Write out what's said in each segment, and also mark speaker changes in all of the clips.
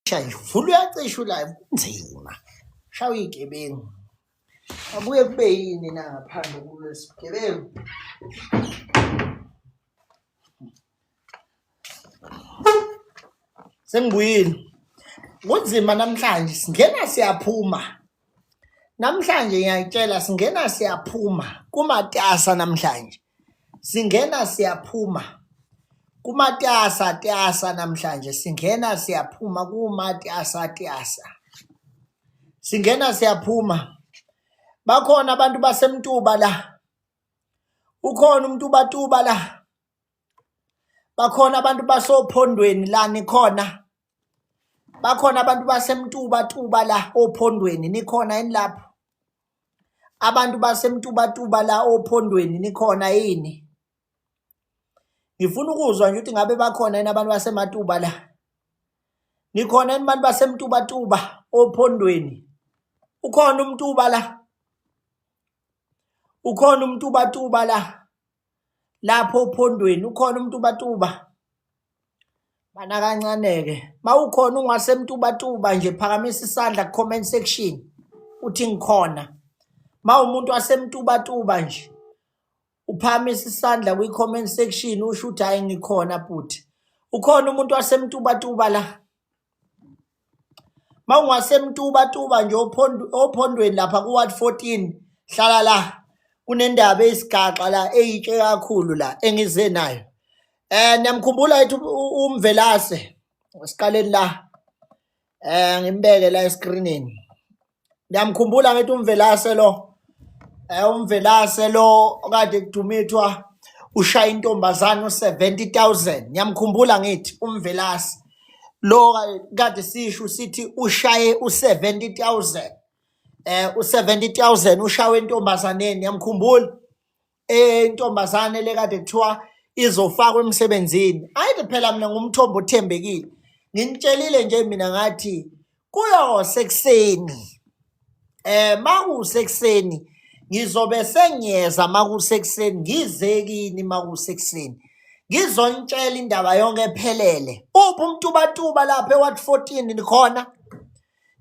Speaker 1: Nje vula uyacisha ulive kunzima shawa iy'gebengu abuye kube yini na ngaphandle kulesigebengu. Sengibuyile, kunzima namhlanje, singena siyaphuma namhlanje, ngiyayitshela, singena siyaphuma kumatasa namhlanje. Singena siyaphuma kumatasa tasa namhlanje, singena siyaphuma kumatasa tasa, singena siyaphuma. Bakhona abantu baseMtuba la, ukhona uMtubatuba la, bakhona abantu basophondweni la, nikhona? Bakhona abantu baseMtubatuba la ophondweni, nikhona yini lapho? Abantu baseMtubatuba la ophondweni nikhona yini? Ngifuna ukuzwa nje ukuthi ngabe bakhona yini abantu baseMatuba la. Nikhona yini abantu baseMtubatuba ophondweni? Ukhona uMtuba la? Ukhona uMtubatuba la? Lapho ophondweni ukhona uMtubatuba? Bana kancane-ke. Mawukhona ungaseMtubatuba nje phakamisa isandla ku-comment section uthi ngikhona. Mawumuntu waseMtubatuba nje uphakamisa isandla kwi-comment section usho ukuthi hhayi ngikhona bhuti. Ukhona umuntu waseMtubatuba la? MawungaseMtubatuba nje ophondweni lapha ku-ward 14 hlala la kunendaba eyisigaxa la eyitshe kakhulu la engize nayo. Niyamkhumbula ethi uMvelase siqaleni la ngimbeke la eskrinini. Ngiyamkhumbula ngithi uMvelase lo uMvelase lo okade kudumithwa ushaya intombazane u-70,000 ngiyamkhumbula ngithi uMvelase lo kade sisho sithi ushaye u-70,000 u-70,000 ushawe intombazaneni ngiyamkhumbula intombazane le kade kuthiwa izofakwa emsebenzini. Ayithi phela mina ngumthombo othembekile, nginitshelile nje mina ngathi kuyosekuseni makusekuseni ngizobe sengiyeza, makusekuseni ngize kini, makusekuseni ngizonitshela indaba yonke ephelele. Uphi uMtubatuba lapha eWard 14? Nikhona?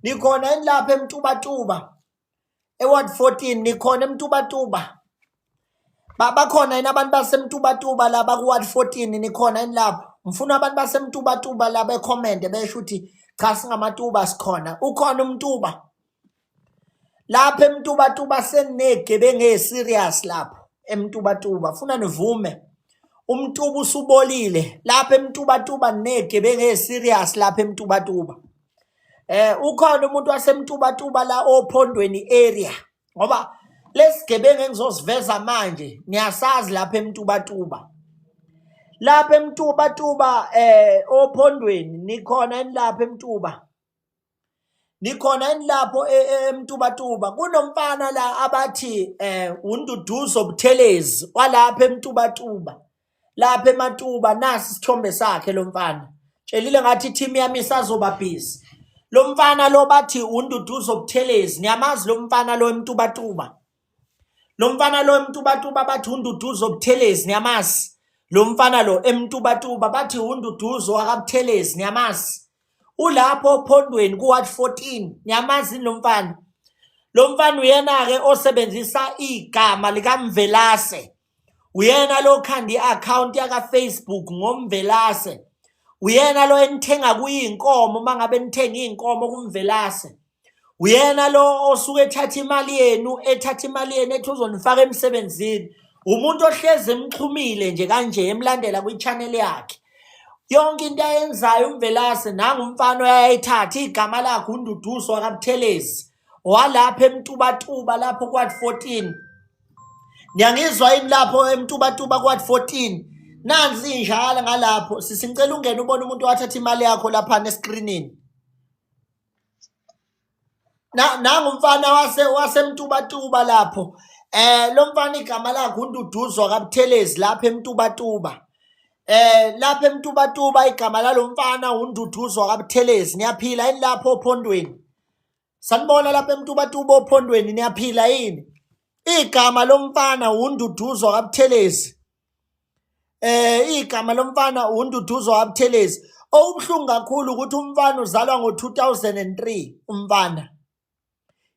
Speaker 1: Nikhona yini lapha eMtubatuba eWard 14? Nikhona eMtubatuba? Bakhona yini abantu baseMtubatuba laba ku-ward 14? Nikhona yini lapho? Ngifuna abantu baseMtubatuba la bekhomente besho ukuthi cha singamatuba sikhona. Ukhona uMtuba lapha eMtubatuba? Seninegebengu ey'serious lapho eMtubatuba, funa nivume uMtuba usubolile lapha eMtubatuba, ninegebengu ey'serious lapha eMtubatuba. Ukhona umuntu waseMtubatuba la ophondweni area? Ngoba lesigebengu engizosiveza manje niyasazi lapha eMtubatuba, lapha eMtubatuba ophondweni. Nikhona yini lapha eMtuba? Nikhona yini lapho eMtubatuba? Kunomfana la abathi uNduduzo Buthelezi walapha eMtubatuba, lapha eMatuba. Nasi isithombe sakhe lo mfana. Tshelile ngathi team yami isazoba busy. Lo mfana lo bathi uNduduzo Buthelezi, niyamazi lo mfana lo eMtubatuba? Lo mfana lo eMtubatuba bathi uNduduzo Buthelezi, niyamazi lo mfana lo eMtubatuba? Bathi uNduduzo wakaButhelezi, niyamazi? Ulapho ophondweni ku-ward 14, niyamazi lo mfana? Lo mfana uyena-ke osebenzisa igama likaMvelase, uyena lo khanda i-akhawunti yaka-Facebook ngoMvelase, uyena lo enithenga kuyinkomo uma ngabe nithenga iy'nkomo kuMvelase, uyena lo osuke ethatha imali yenu, ethatha imali yenu ethi uzonifaka emsebenzini. Umuntu ohlezi emxhumile nje kanje emlandela kwi-channel yakhe, yonke into ayenzayo uMvelase. Nangu umfana oyayithatha igama lakhe uNduduzo wakaButhelezi walapha eMtubatuba lapho ku-ward 14. Niyangizwa yini lapho eMtubatuba ku-ward 14? Nansi injalo ngalapho. Sisi, ngicela ungene ubone umuntu wathatha imali yakho laphana eskrinini. Nangu umfana waseMtubatuba lapho. Lo mfana igama lakhe uNduduzo kaButhelezi lapha eMtubatuba. Lapha eMtubatuba igama lalo mfana uNduduzo kaButhelezi. Niyaphila yini lapho ophondweni? Sanibona lapha eMtubatuba ophondweni, niyaphila yini? Igama lomfana uNduduzo kaButhelezi. Igama lomfana uNduduzo kaButhelezi. Okubuhlungu kakhulu ukuthi umfana uzalwa ngo-2003 umfana.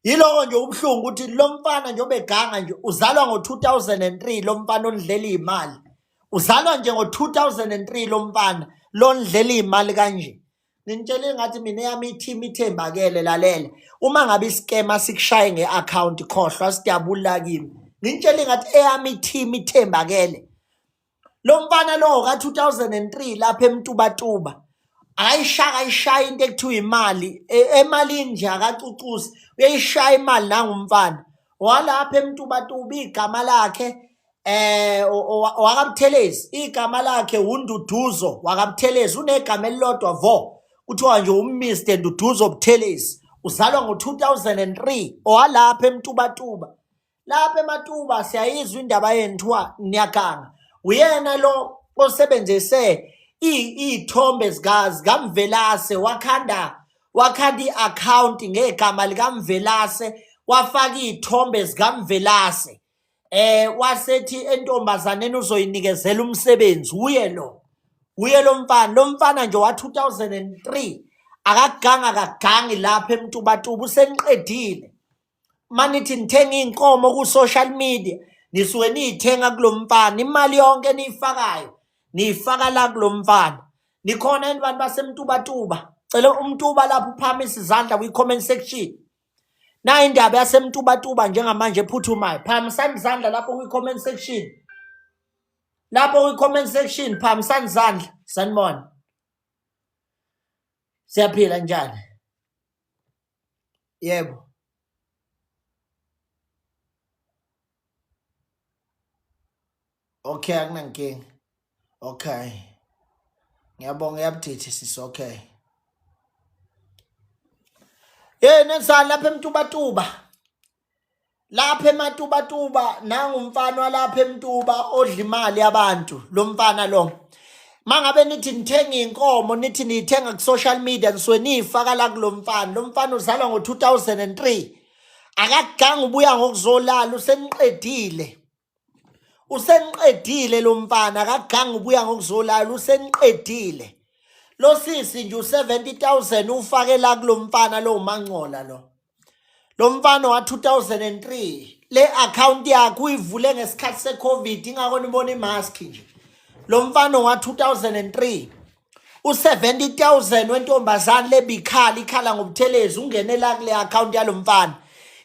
Speaker 1: Yiloko nje ubuhlungu ukuthi lo mfana njengoba eganga nje uzalwa ngo-2003 lo mfana ondlela iy'mali. Uzalwa nje ngo-2003 lo mfana lo ndlela iy'mali kanje. Nginitshele ngathi mina eyami i-team ithembakele lalela. Uma ngabe iskema sikushaye nge-akhawunti khohlwa sidabula kimi. Nginitshele ngathi eyami i-team ithembakele. Lo mfana lo ka-2003 lapha eMtubatuba akayishaka ayishaya into ekuthiwa imali e, emalini nje akacucusi uyayishaya imali nangumfana walapha eMtubatuba igama lakhe eh wakaButhelezi igama lakhe uNduduzo wakaButhelezi unegama elilodwa vo kuthiwa nje uMr Nduduzo Buthelezi uzalwa ngo-2003 owalapha eMtubatuba lapha eMatuba siyayizwa indaba yenu niyaganga uyena lo osebenzise iy'thombe zikaMvelase wakhanda wakhanda i-akhawunti ngegama likaMvelase wafaka iy'thombe zikaMvelase eh wasethi entombazaneni uzoyinikezela umsebenzi uye lo uye lo mfana lo mfana nje wa 2003 akaganga akagangi lapha emtubatuba useniqedile manithi nithenga iy'nkomo ku-social media nisuke niyithenga kulo mfana imali yonke eniyifakayo niyifaka la kulo mfana nikhona yini bantu basemtubatuba cela umtuba lapho uphakamisa izandla kwi-comment section nayi indaba yasemtubatuba njengamanje ephuthumayo phakamisani izandla lapho kwi-comment section lapho kwi-comment section phakamisani izandla sanibona siyaphila njani yebo okay akunankinga okay ngiyabonga iyabuditha sisi okay hey nenzani lapha emtubatuba lapha ematubatuba nangu umfana walapha emtuba odla imali yabantu lo mfana lo mangabe nithi nithenga inkomo nithi niyithenga ku-social media nisuke niyifaka la kulo mfana lo mfana uzalwa ngo-2003 akaganga ubuya ngokuzolala useniqedile Useniqedile lo mfana akaganga ubuya ngokuzolala useniqedile. Lo sisi nje u-70000 ufake la kulo mfana lo uMangcola lo. Lo mfana wa 2003 le account yakhe uyivule ngesikhathi se-Covid ingakho nibona imask nje. Lo mfana wa 2003 u-70000 wentombazane lebikhala ikhala ngobuthelezi ungene la kule account yalo mfana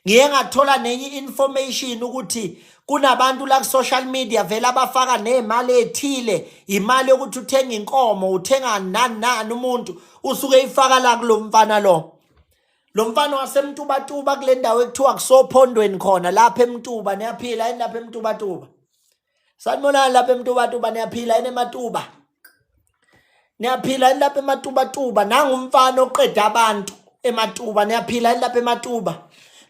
Speaker 1: ngiye ngathola nenye information ukuthi kunabantu la ku-social media vele abafaka nemali ethile imali yokuthi uthenga inkomo uthenga nani nani umuntu usuke ifaka la kulo mfana lo lo mfana wasemtubatuba kule ndawo ekuthiwa kusophondweni khona lapha emtuba niyaphila yini lapha emtubatuba Sanibonani lapha eMtubatuba niyaphila yini eMatuba? Niyaphila yini lapha eMatubatuba? Nangu umfana oqeda abantu eMatuba niyaphila yini lapha eMatuba?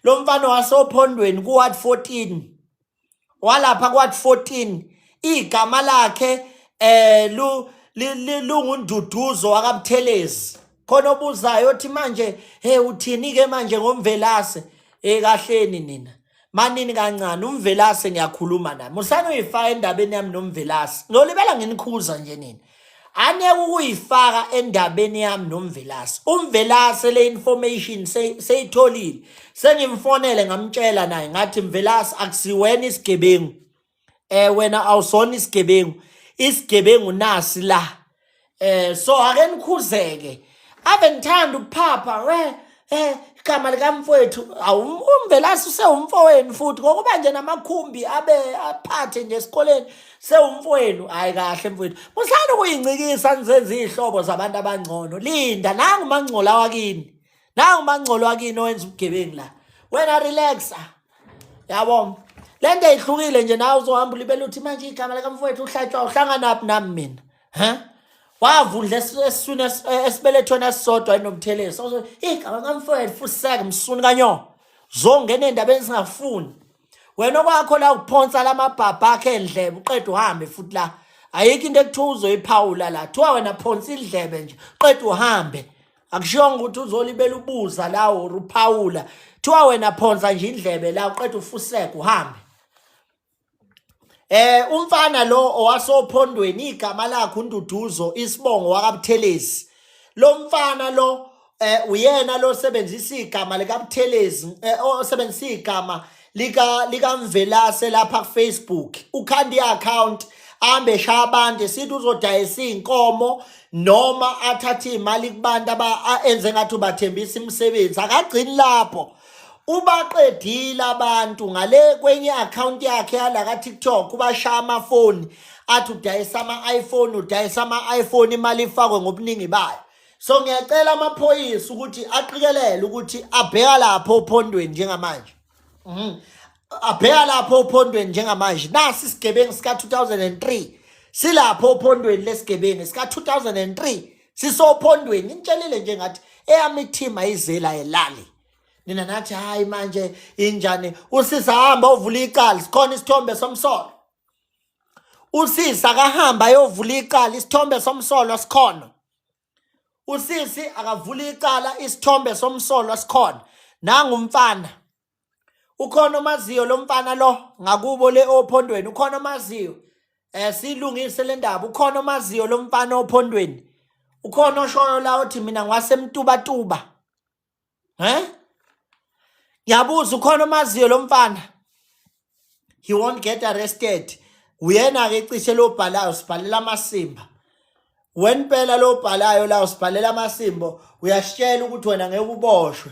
Speaker 1: Lo mfana wasophondweni ku-ward 14 walapha ku-ward 14 igama lakhe eh lu lungunduduzo wakaButhelezi khona obuzayo othi manje hey uthini ke manje ngomvelase eh kahleni nina manini kancane umvelase ngiyakhuluma naye musani uyifaka endabeni yami nomvelase ngiyolibela nginikhuza nje nina aniyeke ukuyifaka endabeni yami nomvelase umvelase le information seyitholile sengimfonele ngamtshela naye ngathi mvelase akusiwena isigebengu eh wena awusona isigebengu isigebengu nasi la eh so ake nikhuzeke ave ngithanda ukuphapha we eh igama likamfowethu awumvelasi usewumfowenu futhi ngokuba nje namakhumbi abe aphathe nje esikoleni sewumfowenu hayi kahle mfowethu musani ukuyincikisa nizenze izihlobo zabantu abangcono linda nangu mangcola wakini nangu mangcola wakini owenza ubugebengu la wena relaxa yabo le nto eyihlukile nje nawe uzohamba ulibele uthi manje igama likamfowethu uhlatshwa uhlanganaphi nami mina he wavundla esiswini esibelethweni esisodwa enomthelezi igama likamfowethu fuseke msuni kanyo zongena endabeni singafuni wena okwakho la ukuphonsa lamabhabha akhe endlebe uqeda uhambe futhi la ayikho into ekuthiwa uzoyiphawula la thiwa wena phonsa indlebe nje qeda uhambe akushiyonga ukuthi uzolibela ubuza la or uphawula thiwa wena phonsa nje indlebe la uqeda ufuseke uhambe Eh umfana lo owasophondweni igama lakhe uNduduzo isibongo wakaButhelezi. Lo mfana lo uyena lo sebenzisa igama likaButhelezi, osebenzisa igama lika likaMvelase lapha kuFacebook. Ukhanda iaccount ahambe eshaya abantu esithi uzodayisa iy'nkomo noma athathe iy'mali kubantu enze ngathi ubathembisa imisebenzi. Akagcini lapho, ubaqedile abantu ngale kwenye i-akhawunti yakhe yala ka-TikTok, ubashaya amafoni athi udayisa ama-iPhone, udayisa ama-iPhone, imali ifakwe ngobuningi bayo. So ngiyacela amaphoyisa ukuthi aqikelele ukuthi abheka lapho ophondweni njengamanje. Abheka lapho ophondweni njengamanje. Nasi isigebengu sika-2003 silapho ophondweni lesigebengu sika-2003 sisophondweni. Ngitshelile nje ngathi eyami team ayizela elali. Nina nathi hayi manje injani usisi, hamba ovula icala, sikhona isithombe somsolo. Usisi akahamba ayovula icala, isithombe somsolo sikhona. Usisi akavula icala, isithombe somsolo sikhona. Nangu umfana, ukhona omaziyo lo mfana lo ngakubo le ophondweni? Ukhona omaziyo? Silungise le ndaba. Ukhona omaziyo lo mfana ophondweni? Ukhona oshoyo la othi mina ngwasemtubatuba? He, ngiyabuza, ukhona omaziyo lo mfana? He won't get arrested. Uyena-ke cishe lo bhalayo sibhalela amasimba. Wena impela lo bhalayo la usibhalela amasimbo, uyasitshela ukuthi wena ngeke uboshwe.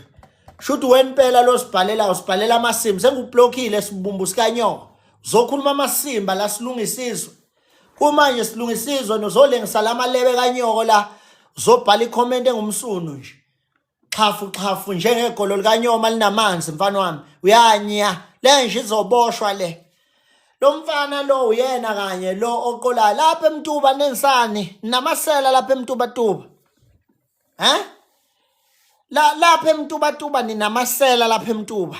Speaker 1: Shuthi wena impela lo sibhalela, usibhalela amasimba. Sengublockile sibumbu sikanyoko, uzokhuluma amasimba la. Silungisa izwe kumanje, silungisa izwe, nozolengisa lamalebe kanyoko la, uzobhala icomment engumsunu nje, xhafu xhafu njengegolo likanyoma linamanzi. Mfana wami, uyanya le nje izoboshwa le. Lo mfana lo uyena kanye lo oqolayo lapha eMtuba nensani namasela lapha eMtubatuba. He, la lapha eMtubatuba ninamasela lapha eMtuba.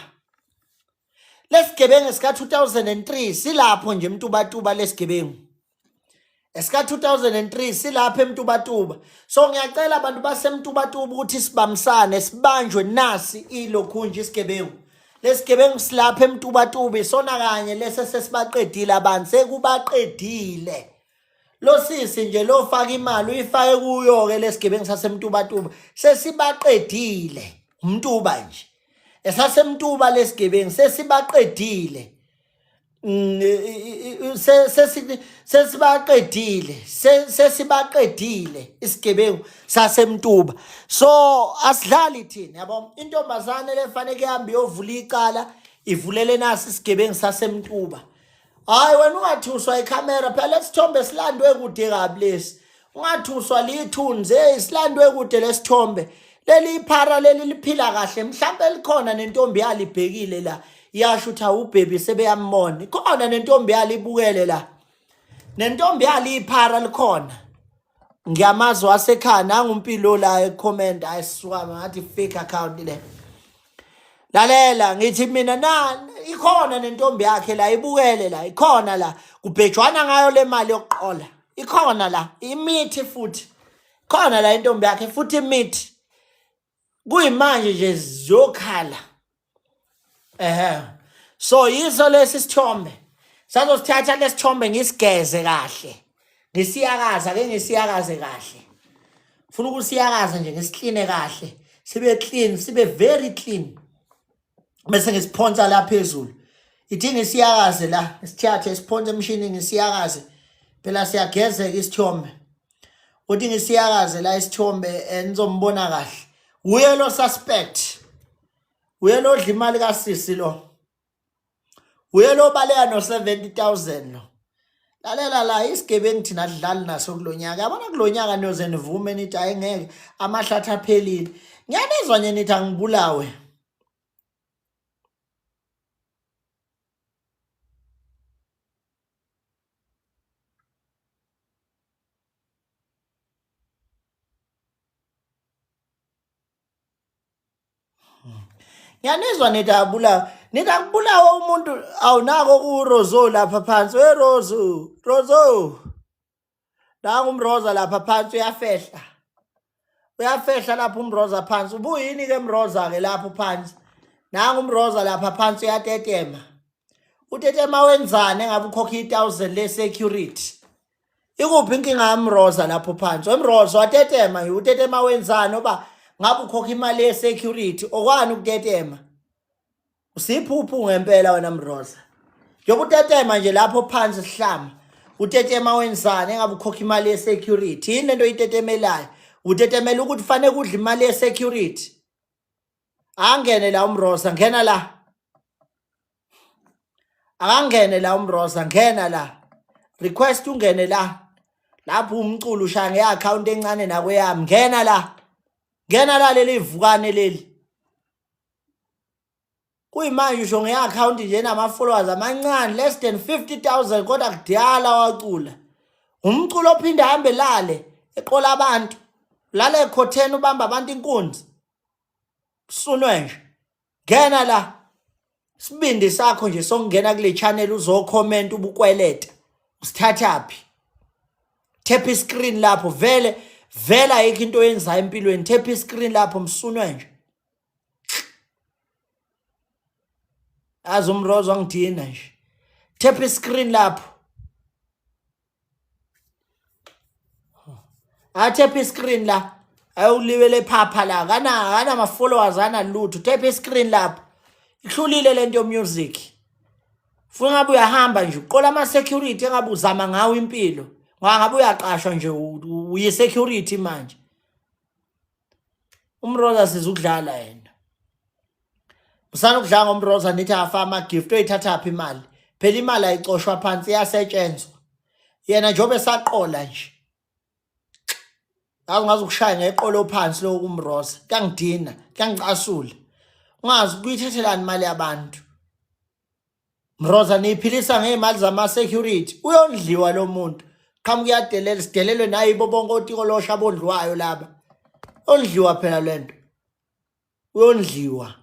Speaker 1: Lesigebengu sika 2003 silapho nje eMtubatuba. Lesigebengu esika 2003 silapha eMtubatuba. So ngiyacela abantu baseMtubatuba ukuthi sibambisane, sibanjwe nasi ilokhunje isigebengu. Lesigebengu silapha eMtubatuba, isona kanye lese sesibaqedile abantu, sekubaqedile. Lo sisi nje lo faka imali uyifake kuyo ke lesigebengu saseMtubatuba, sesibaqedile. Umtuba nje esasemtuba, lesigebengu sesibaqedile. Sesibaqedile, sesibaqedile isigebengu sasemtuba. So asidlali thina, yabo. Intombazane lefanele ihambe iyovula icala, ivulele nasi isigebengu sasemtuba. Hayi wena, ungathuswa ikhamera phela, lesithombe silandwe kude kabi lesi. Ungathuswa lithunzi, hey, silandwe kude lesithombe. Leli iphara leli liphila kahle, mhlawumbe likhona nentombi yalibhekile la, iyasho ukuthi awubhebi, sebeyambona. Ikhona nentombi yalibukele la, nentombi yaliphara likhona, ngiyamazi wasekhaya. Nangumpilo la ecomment, ayisuka ngathi fake account le. Lalela, ngithi mina na ikhona nentombi yakhe la ibukele la, ikhona la kubhejwana ngayo le mali yokuqola, ikhona la imithi futhi, khona la intombi yakhe futhi imithi kuyimanje nje ziyokhala. Ehe, so yiso lesi sithombe, sazosithatha lesithombe, ngisigeze kahle, ngisiyakaza ke, ngisiyakaze kahle. Funa ukusiyakaza nje, ngisikline kahle, sibe clean, sibe very clean, bese ngisiphonsa la phezulu. Ithi ngisiyakaze la, sithathe siphonse emshinini, ngisiyakaze phela, siyagezeka isithombe. Uthi ngisiyakaze la isithombe, nizombona kahle. Uye lo suspect, uye lo dla imali kasisi lo, uye lo baleka no 70,000 lo. Lalela la, isigebengu thina adlali naso kulonyaka, yabona. Kulonyaka niyoze nivume nithi hayi ngeke, amahlathi aphelile. Ngiyanizwa nje nithi angibulawe. Ngiyanizwa nithi abulawa, nithi akubulawa umuntu. Awunako kuRozo lapha phansi, we Rozo, Rozo, nangu umroza lapha phansi, uyafehla, uyafehla lapha umroza phansi. Ubuyini ke mroza ke lapho phansi? Nangu umroza lapha phansi, uyatetema. Utetema wenzani engabe ukhokha i-1000 le security? Ikuphi inkinga yamroza lapho phansi? Wemroza watetema nje, utetema wenzani oba ngabe ukhokha imali ye-security okwani ukutetema? Usiphuphu ngempela wena Mroza. Njengoba utetema nje lapho phansi sihlama. Utetema wenzani engabe ukhokha imali ye-security? Yini lento oyitetemelayo? Utetemela ukuthi fanele kudla imali ye-security. Angene la uMroza, ngena la. Akangene la uMroza, ngena la. Request ungene la. Lapho umculo ushaya nge-account encane nakweyami. Ngena la. Ngena la leli vukane leli. Kuyimanje usho nge-akhawunti nje enama-followers amancane less than 50,000 kodwa kudala wacula. Umculo ophinde ahambe lale eqola abantu. Lale ekhotheni ubamba abantu inkunzi. Sunwe nje. Ngena la. Sibindi sakho nje sokungena kule channel uzokhomenta ubukweleta. Usithathaphi? Tap iscreen lapho vele vele ayikho into oyenzayo empilweni. Tap iscreen lapho msunwe nje. Azi umrozo angidina nje. Tap iscreen lapho. Atap iscreen la. Ayowuliwele phapha la. Kana kana ma followers ana lutho. Tap iscreen lapho. Ihlulile lento music. Funa ngabe uyahamba nje uqola ama security engabe uzama ngawo impilo. Ngoba ngabe uyaqashwa nje uyi security manje. Umroza sizukudlala yena. Usana ukudlala ngomroza nithi afa ama gift oyithathaphi imali. Phela imali ayicoshwa phansi iyasetshenzwa. Yena njengoba esaqola nje. Ngaze ngaze ukushaya ngeqolo phansi lokhu kumroza. Kuyangidina, kuyangicasula. Ungazi kuyithathelani imali yabantu. Mroza niyiphilisa ngey'mali zama-security uyondliwa lo muntu qhamuka uyadelela sidelelwe nayibo bonke otikolosha abondliwayo laba ondliwa phela le nto uyondliwa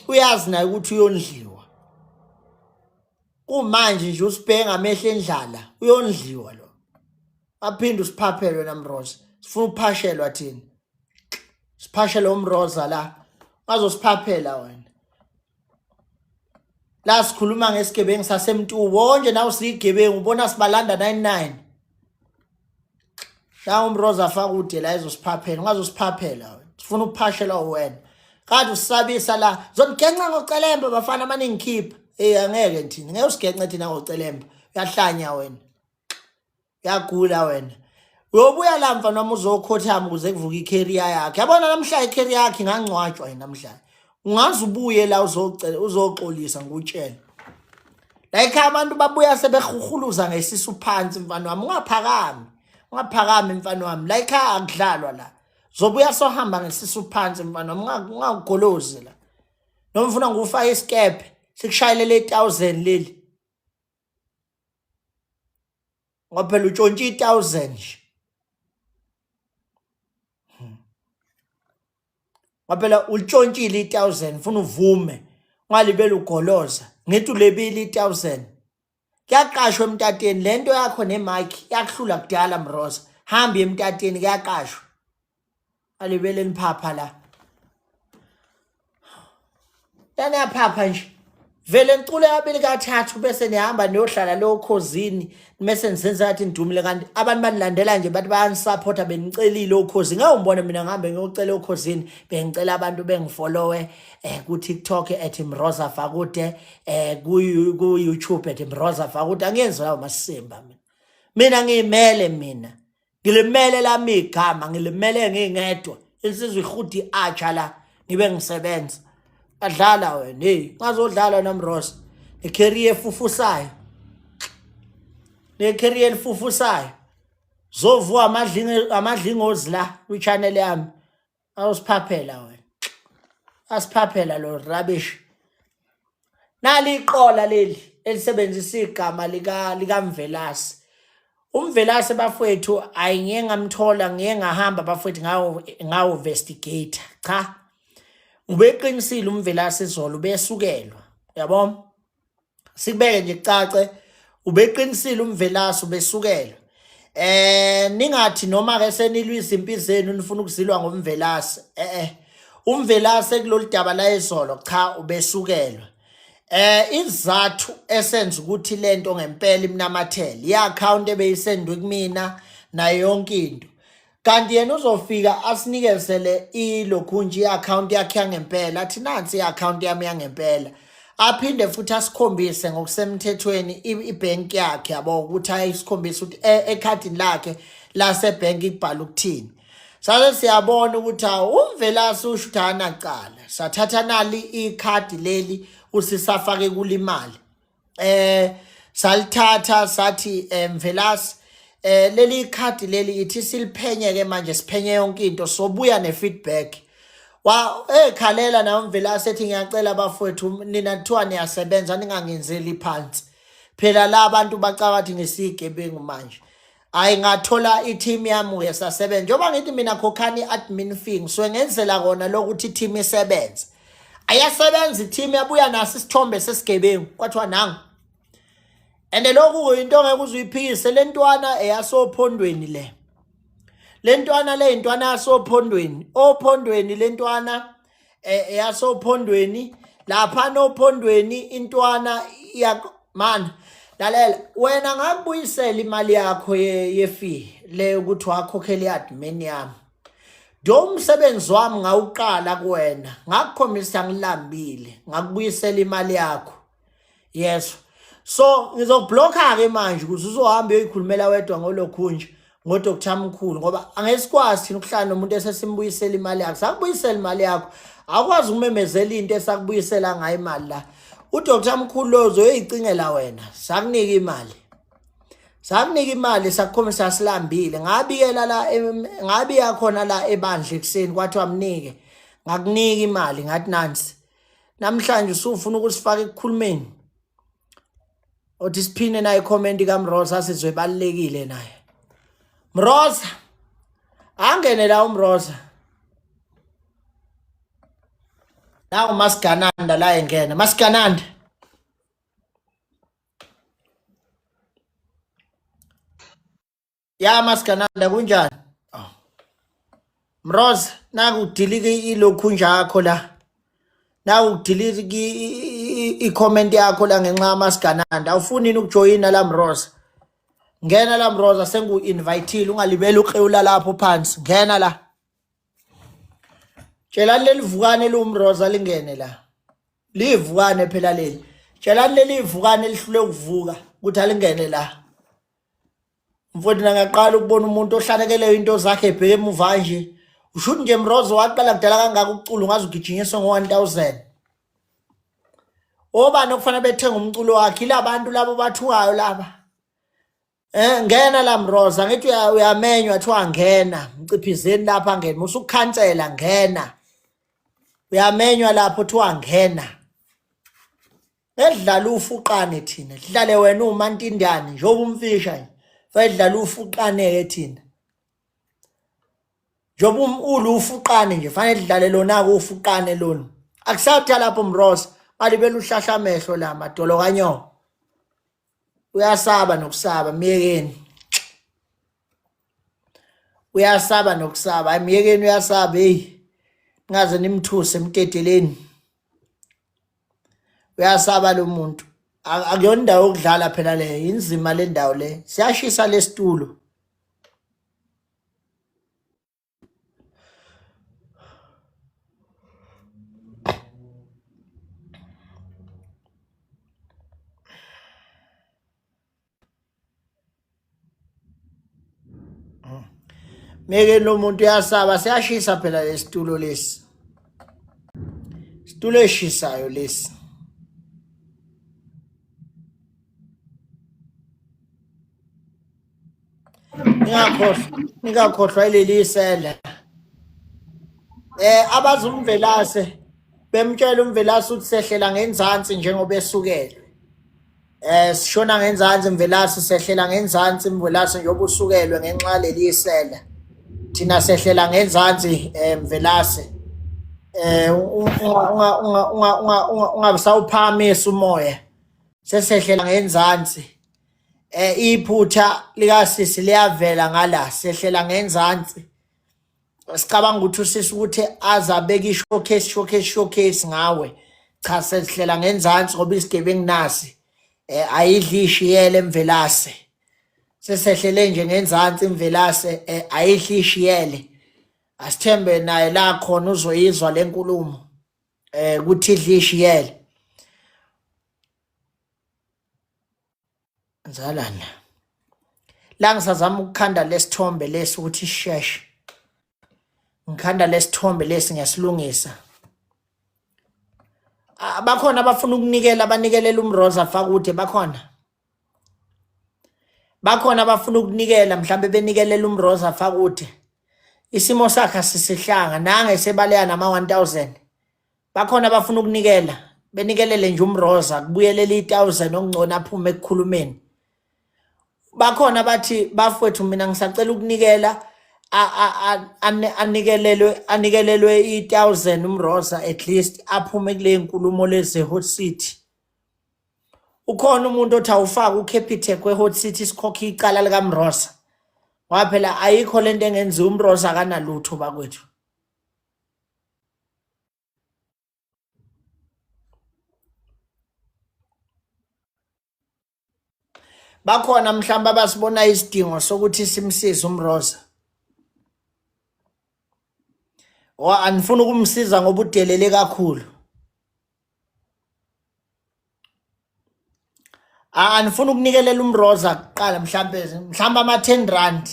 Speaker 1: uyazi naye ukuthi uyondliwa kumanje nje usibheke ngamehlo endlala uyondliwa lo aphinde usiphaphelwe wena Mroza sifuna ukuphashelwa thina siphashele umroza la bazosiphaphela wena la sikhuluma ngesigebengu sasemtubo nje nawe siyigebengu ubona sibalanda 99 la umroza afaka ude la ezosiphaphela ungazosiphaphela wena sifuna ukuphashelwa wena kade usabisa la zonigenca ngocelemba bafana amaningi khipha hey angeke thina ngeke usigence thina ngocelemba uyahlanya wena Uyagula wena. Uyobuya la mfana wami uzokhothama ukuze kuvuke i-career yakhe. Yabona namhla i-career yakhe ingangcwatshwa yena namhla. Ungaze ubuye la uzocela uzoxolisa ngikutshela. La ekhaya abantu babuya sebehuhuluza ngesisu phansi mfana wami ungaphakami. Ungaphakami mfana wami. La ekhaya akudlalwa la. Zobuya sohamba ngesisu phansi mfana wami ungagolozi la. Noma ufuna ngikufake isikebhe sikushayelele 1000 leli. Ngoba phela utshontshe i-1000 nje. Ngoba phela ulitshontshile i-1000 funa uvume ungalibeli ugoloza ngithi ulebile i-1000 kuyaqashwa emtateni lento yakho ne-mic yakuhlula kudala mroza hambi emtateni kuyaqashwa alibele niphapha la Yaniyaphapha nje. Vele nicule kabili kathathu bese nihamba niyohlala leyo khozini mese nizenza ngathi nidumile kanti abantu banilandela nje bathi bayanisapotha benicelile okhozini. Ngeke ungibone mina ngihambe ngiyocela okhozini bengicela abantu bengifollowe ku TikTok at Mroza Fakude ku YouTube at Mroza Fakude angiyenzi lawo masimba mina. Mina ngiyimele mina. Ngilimele lami igama ngilimele ngingedwa insizwa ihudi atsha la ngibe ngisebenza badlala wena hey ungazodlala wena Mrosa necareer efufusayo necareer elifufusayo zovuka amadlingo amadlingozi la kwi-channel yami awusiphaphela wena asiphaphela lo rubbish nali iqola leli elisebenzisa igama lika likaMvelase uMvelase bafowethu ayingiye ngamthola ngiye ngahamba bafowethu ngawo ngawo investigate cha ubeqinisile uMvelase izolo ubesukelwa uyabona sikubeke nje kucace ubeqinisile umvelasi ubesukelwa ningathi noma ke senilwa izimpi zenu nifuna ukuzilwa ngomvelasi umvelasi kulolu daba la izolo cha ubesukelwa. Isizathu esenza ukuthi lento ngempela imnamathele i-account ebeyisendwe kumina nayo yonke into. Kanti yena uzofika asinikezele ilokhunje i-account yakhe yangempela athi nansi i-account yami yangempela. Aphinde futhi asikhombise ngokusemthethweni ibhenki yakhe yabo ukuthi ayisikhombise ukuthi ekhadini lakhe lasebhenki kubhala ukuthini. Sase siyabona ukuthi awu uMvelase usho ukuthi anacala. Sathatha nali ikhadi leli usisafake kulimali. Salithatha sathi Mvelase leli ikhadi leli ithi siliphenye ke manje siphenye yonke into sobuya ne feedback. Wa ekhalela nawe Mvelase ethi ngiyacela bafowethu nina kuthiwa niyasebenza ningangenzeli phansi. Phela la abantu bacabathi ngisigebengu manje. Hayi ngathola i-team yami uye sasebenza. Njengoba ngithi mina khokhani i-admin fee ngisuke ngenzela kona lokuthi i-team isebenze. Ayasebenza i-team yabuya naso isithombe sesigebengu kwathiwa nangu. And lokhu into ongeke uze uyiphikise le ntwana eyasophondweni le. Le ntwana le intwana yasophondweni. Ophondweni le ntwana eyasophondweni lapha nophondweni intwana ya man lalela wena ngakubuyisela imali yakho ye-fee le ukuthi wakhokhela i-admin yami do umsebenzi wami ngawuqala kuwena ngakukhombisa ngilambile ngakubuyisela imali yakho Yes. So ngizokubhlokha ke manje ukuze uzohamba uyoyikhulumela wedwa ngolokhu nje ngoDr Mkhulu ngoba angesikwazi thina ukuhlala nomuntu esesimbuyisela imali yakhe. Sakubuyisela imali yakho. Awukwazi ukumemezela into esakubuyisela ngayo imali la. UDr Mkhulu lo uzoyicingela wena. Sakunika imali. Sakunika imali sakukhombisa silambile. Ngabikela la ngabiya khona la ebandla ekuseni kwathiwa mnike. Ngakunika imali ngathi nansi. Namhlanje usufuna ukusifaka ekukhulumeni. Othi siphine naye comment kaMroza sizwe balekile naye. Mroza. Angene la uMroza. Nawu Masigananda la engena. Masigananda. Ya Masigananda kunjani? Oh. Mroza nakudilika ilokhunja yakho la. Nakudilika i-comment yakho la ngenxa yamasigananda. Awufuni yini ukujoyina la Mroza? Ngena la Mroza sengu-invitile ungalibeli uqewula lapho phansi. Ngena la. Tshelani leli vukane liwumroza lingene la. Livukane phela leli. Tshelani leli vukane lihlule ukuvuka ukuthi alingene la. Mfowethu nangaqala ukubona umuntu ohlanekeleyo into zakhe ebheke emuva nje. Ushuthi nje Mrozo waqala kudala kangaka ukucula ungaze ugijinyiswe ngo-1000. Obani okufanele bethenge umculo wakhe ilabantu labo bathukayo laba. Ngena la Mroza ngithi uyamenywa thiwa ngena mciphizeni lapha ngena musukukhansela ngena. Uyamenywa lapho thiwa ngena. Edlala ufuqane thina dlale wena umantindane njengoba umfisha nje fayidlala ufuqane ke thina njengoba ulu ufuqane nje fanele dlale lona ke ufuqane lona akusatha lapho mrosa balibela uhlahla amehlo la madolo kanyoko uyasaba nokusaba myekeni uyasaba nokusaba hayi myekeni uyasaba hey ningaze nimthuse emtedeleni uyasaba lo muntu akuyona indawo yokudlala phela le inzima le ndawo le siyashisa lesitulo Meke lo muntu uyasaba siyashisa phela lesitulo lesi. Situlo eshisayo lesi. Ningakhohlwa, ningakhohlwa ileli isele. Abazi umvelase bemtshela umvelase ukuthi sehlela ngenzansi njengoba esukelwe. Sishona ngenzansi Mvelase sehlela ngenzansi Mvelase njengoba usukelwe ngenxa leli isela. Thina sehlela ngenzansi Mvelase. Unga unga unga unga unga ungabusawuphakamisa umoya. Sesehlela ngenzansi. Iphutha likasisi liyavela ngala sehlela ngenzansi. Sicabanga ukuthi usisi ukuthi azabeka i-showcase showcase showcase ngawe. Cha, sesihlela ngenzansi ngoba isigebengu nasi ayidli ishiyele emvelase. Sesehlele nje ngenzansi imvelase, ayidli ishiyele. Asithembe naye la khona uzoyizwa lenkulumo ukuthi idli ishiyele. Nzalana. La ngisazama ukukhanda lesithombe lesi ukuthi sisheshe. Ngikhanda lesithombe lesi ngiyasilungisa. Bakhona abafuna ukunikela abanikelela uMroza Fakude bakhona. Bakhona abafuna ukunikela mhlambe benikelela uMroza Fakude. Isimo sakhe asisihlanga nange sebaleka nama 1000. Bakhona abafuna ukunikela benikelele nje uMroza kubuyelela i1000 okungcono aphume ekukhulumeni. Bakhona bathi bafowethu mina ngisacela ukunikela anikelelwe i1000 uMroza at least aphume kule nkulumo lezi Hot City. Ukhona umuntu othi awufake uCapitec kwe-Hot City sikhokhe icala likaMroza. Ngoba phela ayikho lento engenziwa uMroza akanalutho bakwethu. Bakhona mhlawumbe abasibona isidingo sokuthi simsize uMroza. O anifuna ukumsiza ngoba udelele kakhulu. Anifuna ukunikelela uMroza kuqala mhlambe mhlambe ama 10 rand.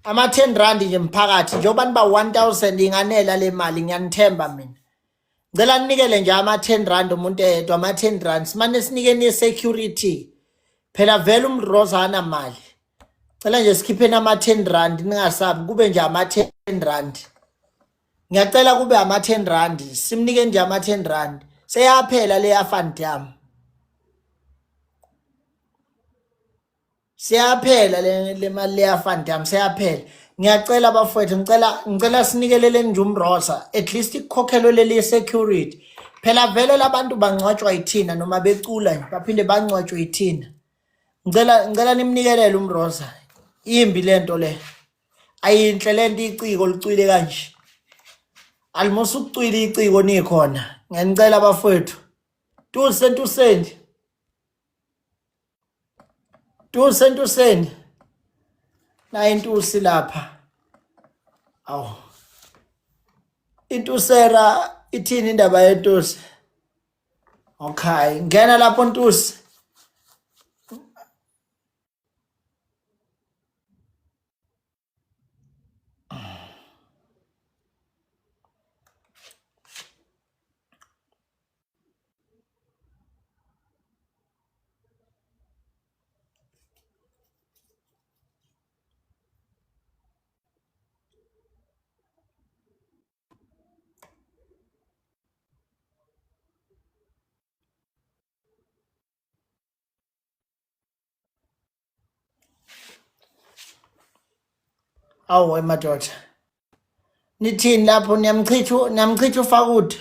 Speaker 1: Ama 10 rand nje mphakathi njengoba niba 1000 inganela le mali ngiyanithemba mina. Ngicela ninikele nje ama 10 rand umuntu eyedwa ama 10 rand simane sinikeni i-security. Phela vele uMroza anamali. Cela nje sikhipheni ama 10 rand ningasabi kube nje ama 10 rand. Ngiyacela kube ama 10 rand simnike nje ama 10 rand. Seyaphela leya fund yami. Siyaphela le mali leya fund yami seyaphela. Ngiyacela bafowethu ngicela sinikeleleni nje uMroza at least ikhokhelwe leli security. Phela vele labantu bangcwatshwa yithina noma becula nje baphinde bangcwatshwe yithina. Ngicela nimnikelele uMroza. Imbi lento le. Ayinhle lento iciko licwile kanje. Alimusa ukucwila iciko nikhona. Ngiyanicela bafowethu. Tuse ntuseni. Tuse ntuseni. Nayi intusi lapha. Awu. Intusera ithini indaba yentusi? Okay, ngena lapho Ntusi. Awu wemadoda. Nithini lapho niyamchitha niyamchitha uFakude.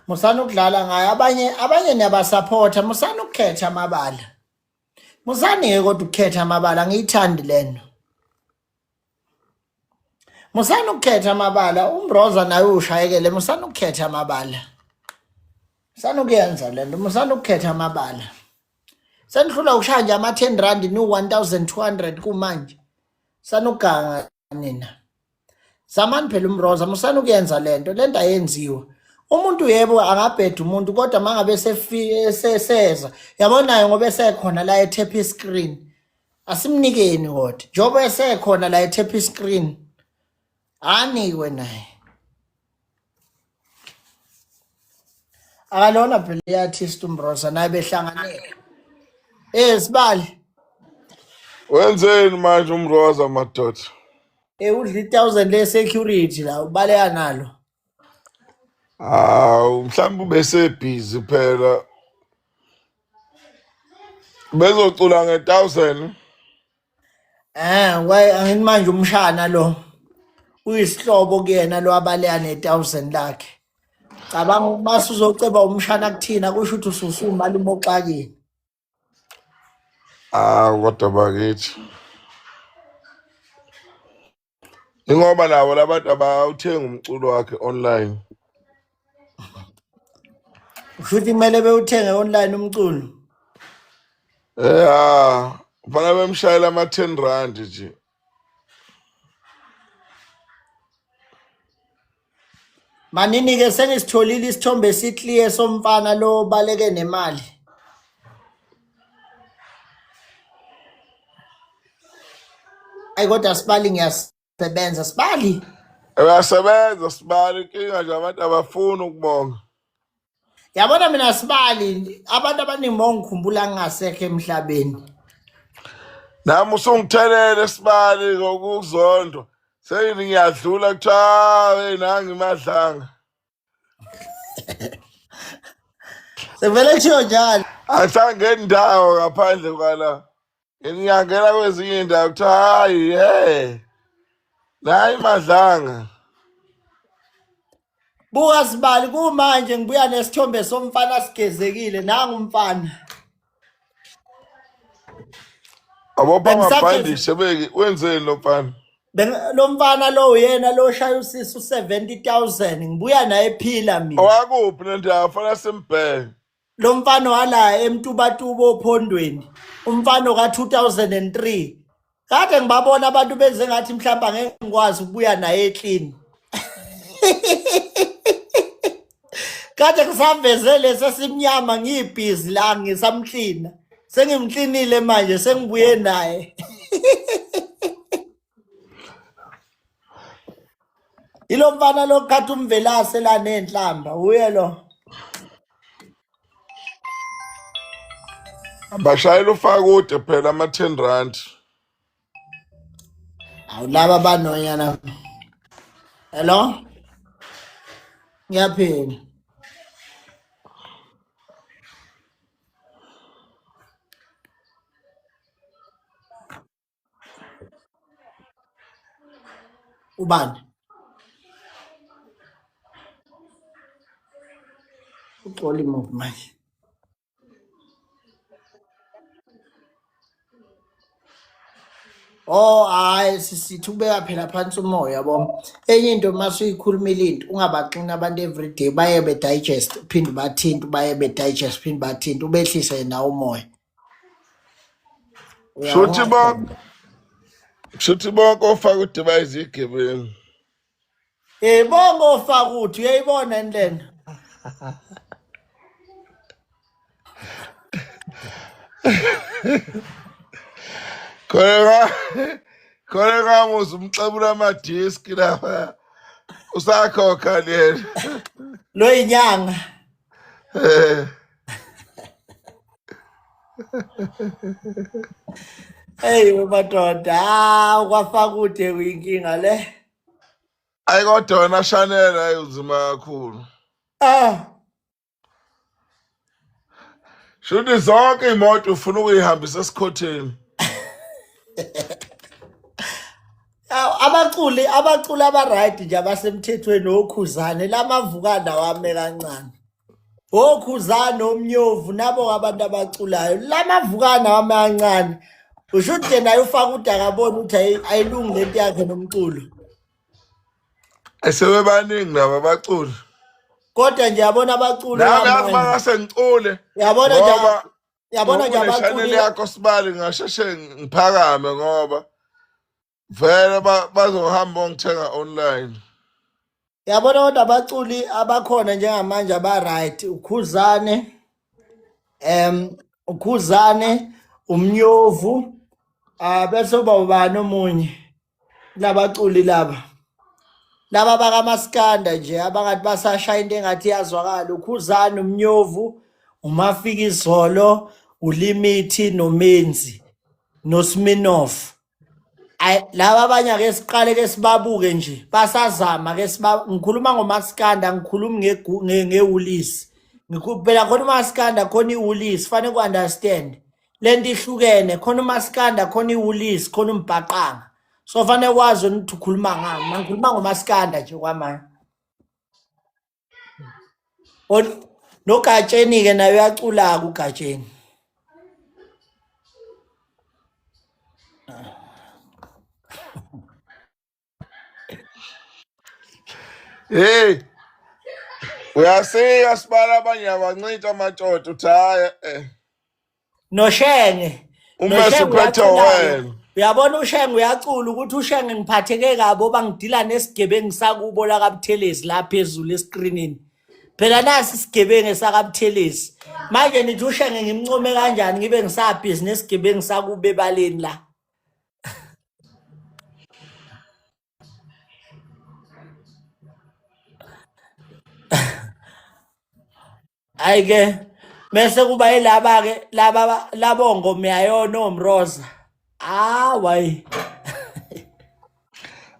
Speaker 1: Musani ukudlala ngaye abanye niyabasupporta musani ukukhetha amabala. Musani ke kodwa ukukhetha amabala angiyithandi lento. Musani ukukhetha amabala uMroza naye ushayekele musani ukukhetha amabala. Musani ukuyenza lento musani ukukhetha amabala. Senihlula ukushaya nje ama 10 rand ni 1200 kumanje. Sanuganga nina. Zamani phela uMroza musani ukuyenza lento lento ayenziwa. Umuntu yebo angabheda umuntu kodwa mangabe sefike seseza yabonayo ngoba esekhona la ethepha screen. Asimnikeni kodwa njengoba esekhona la ethepha screen. Anikwe naye. Akalona phela i-artist uMroza naye behlanganele. Sibali.
Speaker 2: Wenzeni manje uMroza madoda?
Speaker 1: Udla i-1000 le security la ubaleka nalo.
Speaker 2: Hawu mhlawumbe ubese busy phela. Bezocula nge-1000.
Speaker 1: Why angithi manje umshana lo uyisihlobo kuyena lo abaleka ne-1000 lakhe. Cabanga uma usuzoceba umshana kuthina kusho ukuthi ususumalume oxakile.
Speaker 2: Ah kodwa bakithi. Ingoba nabo labantu abawuthengi umculo wakhe online.
Speaker 1: Futhi kumele bewuthenge online umculo.
Speaker 2: Ya, fanele bemshayela ama-10 rand nje.
Speaker 1: Manini-ke sengisitholile isithombe esiclear somfana lo obaleke nemali. Ayi kodwa sibali ngiyasebenza sibali.
Speaker 2: Uyasebenza sibali, inkinga nje abantu abafuni ukubonga.
Speaker 1: Yabona mina sibali abantu abaningi bongikhumbula ngingasekho emhlabeni.
Speaker 2: Nami usungithelele sibali ngokuzondwa. Seyini ngiyadlula kuthiwa hey nangi madlanga.
Speaker 1: Sekuvele kushiwo njalo.
Speaker 2: Asangeni ndawo ngaphandle kwala. Ngiyangena kwezinye indawo kuthiwa hayi hey. Nayi madlanga.
Speaker 1: Buka sibali kumanje ngibuya nesithombe somfana sigezekile nangu umfana.
Speaker 2: Abopha amabhandishi ebeki wenzeni lo mfana?
Speaker 1: Lo mfana lo uyena lo shaya usisi u70000 ngibuya naye ephila mina.
Speaker 2: Owakuphi nendawo fanele simbheke.
Speaker 1: Lo mfana wala eMtubatuba ophondweni umfana ka-2003 kade ngibabona abantu benze ngathi mhlawumbe angeke ngikwazi ukubuya naye eclean kade ngisaveze lesi esimnyama ngiyibhizi la ngisamklina sengimklinile manje sengibuye naye Ilo mfana lo khathi umvelase la nenhlamba uye lo.
Speaker 2: Bashayela ufakude phela ama 10 rand.
Speaker 1: Awu laba banonyana. Hello? Ngiyaphila. Ubani? Uxoli move manje. Oh hayi sisithi ubeka phela phansi umoya yabo. Enye into uma usuyikhulumile into ungabaxini abantu everyday baye be digest uphinde ubathinte baye be digest uphinde bathinte ubehlise nawo umoya.
Speaker 2: Shuthi bonke shuthi bonke ofaka udiba izigebengu.
Speaker 1: Eh bonke ofaka uthi uyayibona yini lena?
Speaker 2: Khona khona ngamuza umxebula amadiski lapha. Usakhokha lena.
Speaker 1: Lo inyanga.
Speaker 2: Eh.
Speaker 1: Hey madoda, ah kwafakude kuyinkinga le.
Speaker 2: Ayi kodwa wena Chanel ayi unzima kakhulu.
Speaker 1: Ah,
Speaker 2: Shuthi zonke imoto ufuna ukuyihambisa esikhotheni.
Speaker 1: Abaculi abaculi aba-right nje abasemthethweni okhuzane lamavukana wame kancane. Okhuzane omnyovu nabo abantu abaculayo lamavukana wame kancane. Usho ukuthi nje naye ufaka udakabona ukuthi ayilungi lento yakhe nomculo.
Speaker 2: Asebebaningi laba abaculi.
Speaker 1: Kodwa nje yabona abaculi
Speaker 2: Nami yazi mangase ngicule.
Speaker 1: Yabona nje yabona nje
Speaker 2: abaculi yakho sibali ngasheshe ngiphakame ngoba vele bazohamba bongithenga online.
Speaker 1: Yabona kodwa abaculi abakhona njengamanje aba-right ukhuzane ukhuzane umnyovu ah bese uba ubani omunye labaculi laba laba bakamaskanda nje abangathi basashaya into engathi iyazwakala ukhuzane umnyovu umafikizolo ulimithi nomenzi nosminoff. Ay laba abanye ake siqale ke sibabuke nje basazama ke siba ngikhuluma ngomaskanda ngikhulumi ngewulisi phela khona umaskanda khona iwulisi fanele ku-understand lento ihlukene khona umaskanda khona iwulisi khona umbhaqanga so fanele kwazi ukuthi ukhuluma ngani mina ngikhuluma ngomaskanda nje kwamanje nogatsheni-ke naye uyacula-ke ugatsheni
Speaker 2: Hey. Uyasika sibala abanye abancintsha amatshontsho uthi hhayi eh.
Speaker 1: Noshenge
Speaker 2: Uma
Speaker 1: noshenge
Speaker 2: suphethe
Speaker 1: uyacula-ke
Speaker 2: wena.
Speaker 1: uyabona ushenge uyacula ukuthi ushenge ngiphatheke kabi obangidila nesigebengu sakubo lakaButhelezi la phezulu eskrinini phela nasi isigebengu esakaButhelezi manje nithi ushenge ngimncome kanjani ngibe ngisabhizi nesigebengu sakubo ebaleni la. Hayi ke bese kuba yilaba ke laba labo ngomyayona omroza. Ah wayi.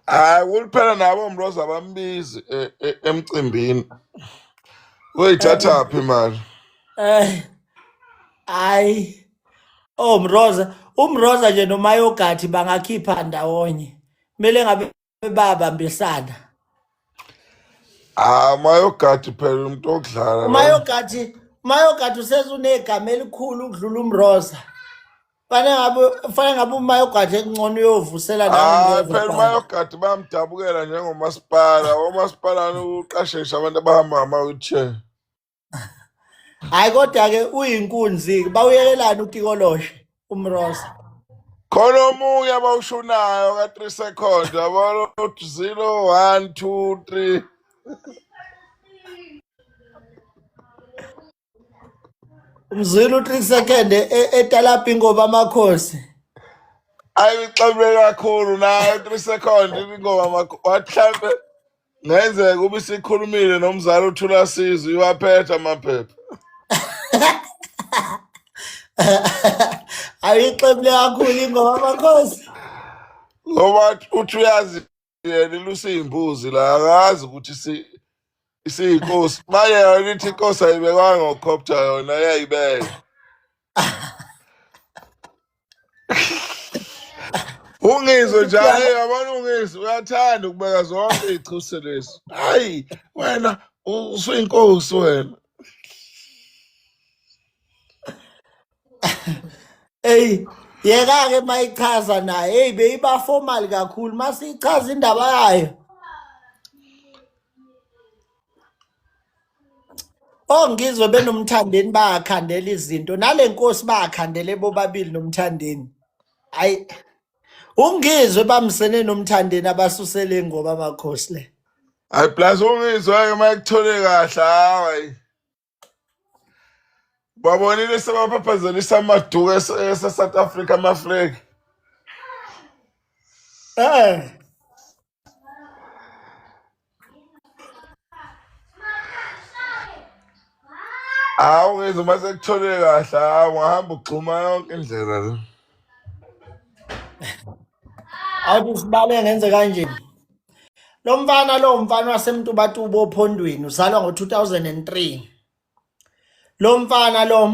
Speaker 2: Hayi kuliphela nabo Mroza bambizi emcimbini. Uyithathaphi imali?
Speaker 1: Eh hayi omroza umroza nje nomayogathi bangakhipha ndawonye. Kumele ngabe babambisana.
Speaker 2: Ah mayogadi phela umuntu okudlala lo.
Speaker 1: Umayogathi umayogathi usesunegama elikhulu ukudlula umroza. Fanele ngabe fanele ngabe umayogathi ekungcono uyovusela nawe
Speaker 2: Hayi
Speaker 1: umroza
Speaker 2: phela
Speaker 1: bhaka.
Speaker 2: umayogadi bayamdabukela njengomasipala. Omasipala uqashe abantu abahamba ngama-wheelchair.
Speaker 1: Hayi kodwa ke uyinkunzi bawuyekelani utikoloshe umroza.
Speaker 2: Khona omunye abawushunayo ka-3 second yabona uthi 0 1 2 3.
Speaker 1: Umzwile u3 second etalapha ingoba amakhosi.
Speaker 2: Ayixabule kakhulu nayo 3 second ingoma wathi mhlampe ngenzeka ube isikhulumile nomzali uthula sizwe iwaphethe amaphepha.
Speaker 1: Ayixebule kakhulu ingoma amakhosi.
Speaker 2: Ngoba uthi uyazi yena ilusa iy'mbuzi la akazi ukuthi isiyinkosi. Maye yona ithi inkosi ayibekwanga ngokhoptha yona iyayibeka. Ungizwe nje hayi yabona ungizwe uyathanda ukubeka zonke iy'chuse lezi. Hayi wena usuyinkosi wena.
Speaker 1: Ey yeka ke mayichaza naye hey beyiba formal kakhulu masichaza indaba yayo. Ongizwe benomthandeni bayakhandela izinto nale nkosi bayakhandele bobabili nomthandeni. Hayi ungizwe bamsene nomthandeni abasusele ngoba amakhosi le.
Speaker 2: Hayi plus ungizwe ke mayekuthole kahle hayi. Babonile sebaphaphazelisa amaduku ese-South Africa amaflegi.
Speaker 1: Eh.
Speaker 2: Hawu ngizwe uma sekuthole kahle hawu ungahamba ugxuma yonke indlela le.
Speaker 1: Awuthi sibale ngenze kanje. Lo mfana lo mfana waseMtubatuba ophondweni uzalwa ngo-2003. Lo mfana lo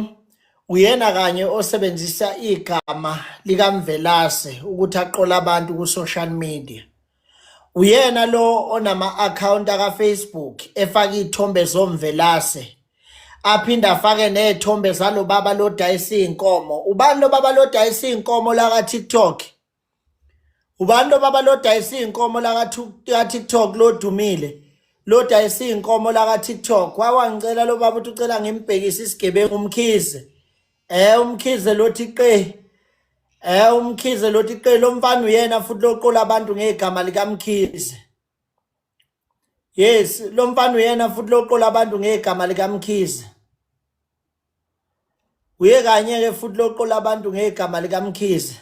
Speaker 1: uyena kanye osebenzisa igama likaMvelase ukuthi aqole abantu ku-social media. Uyena lo onama-akhawunti aka-Facebook efaka iy'thombe zoMvelase aphinde afake ney'thombe zalo baba lodayisa iy'nkomo. Ubani lo baba lodayisa iy'nkomo la ka-TikTok? Ubani lo baba lodayisa iy'nkomo la ka-TikTok lodumile? Lodayisa iy'nkomo la ka-TikTok. Wawangicela lo baba ukuthi ucela ngimbhekise isigebengu uMkhize. UMkhize lothi qe. UMkhize lothi qe lo mfana uyena futhi loqola abantu ngegama likaMkhize. Yes, lo mfana uyena futhi loqola abantu ngegama likaMkhize. Uye kanye ke futhi loqola abantu ngegama likaMkhize.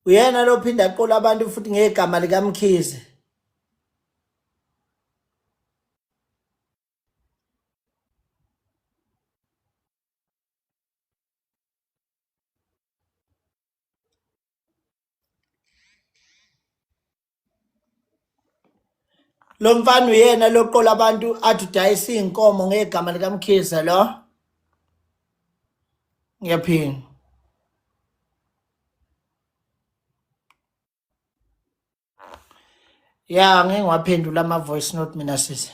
Speaker 1: Uyena lo phinda aqola abantu futhi ngegama likaMkhize. Lo mfana uyena loqola abantu athi udayisa iy'nkomo ngegama likaMkhize lo. Ngiyaphinda. Ya ngeke ngiwaphendula ama-voice note mina sisi.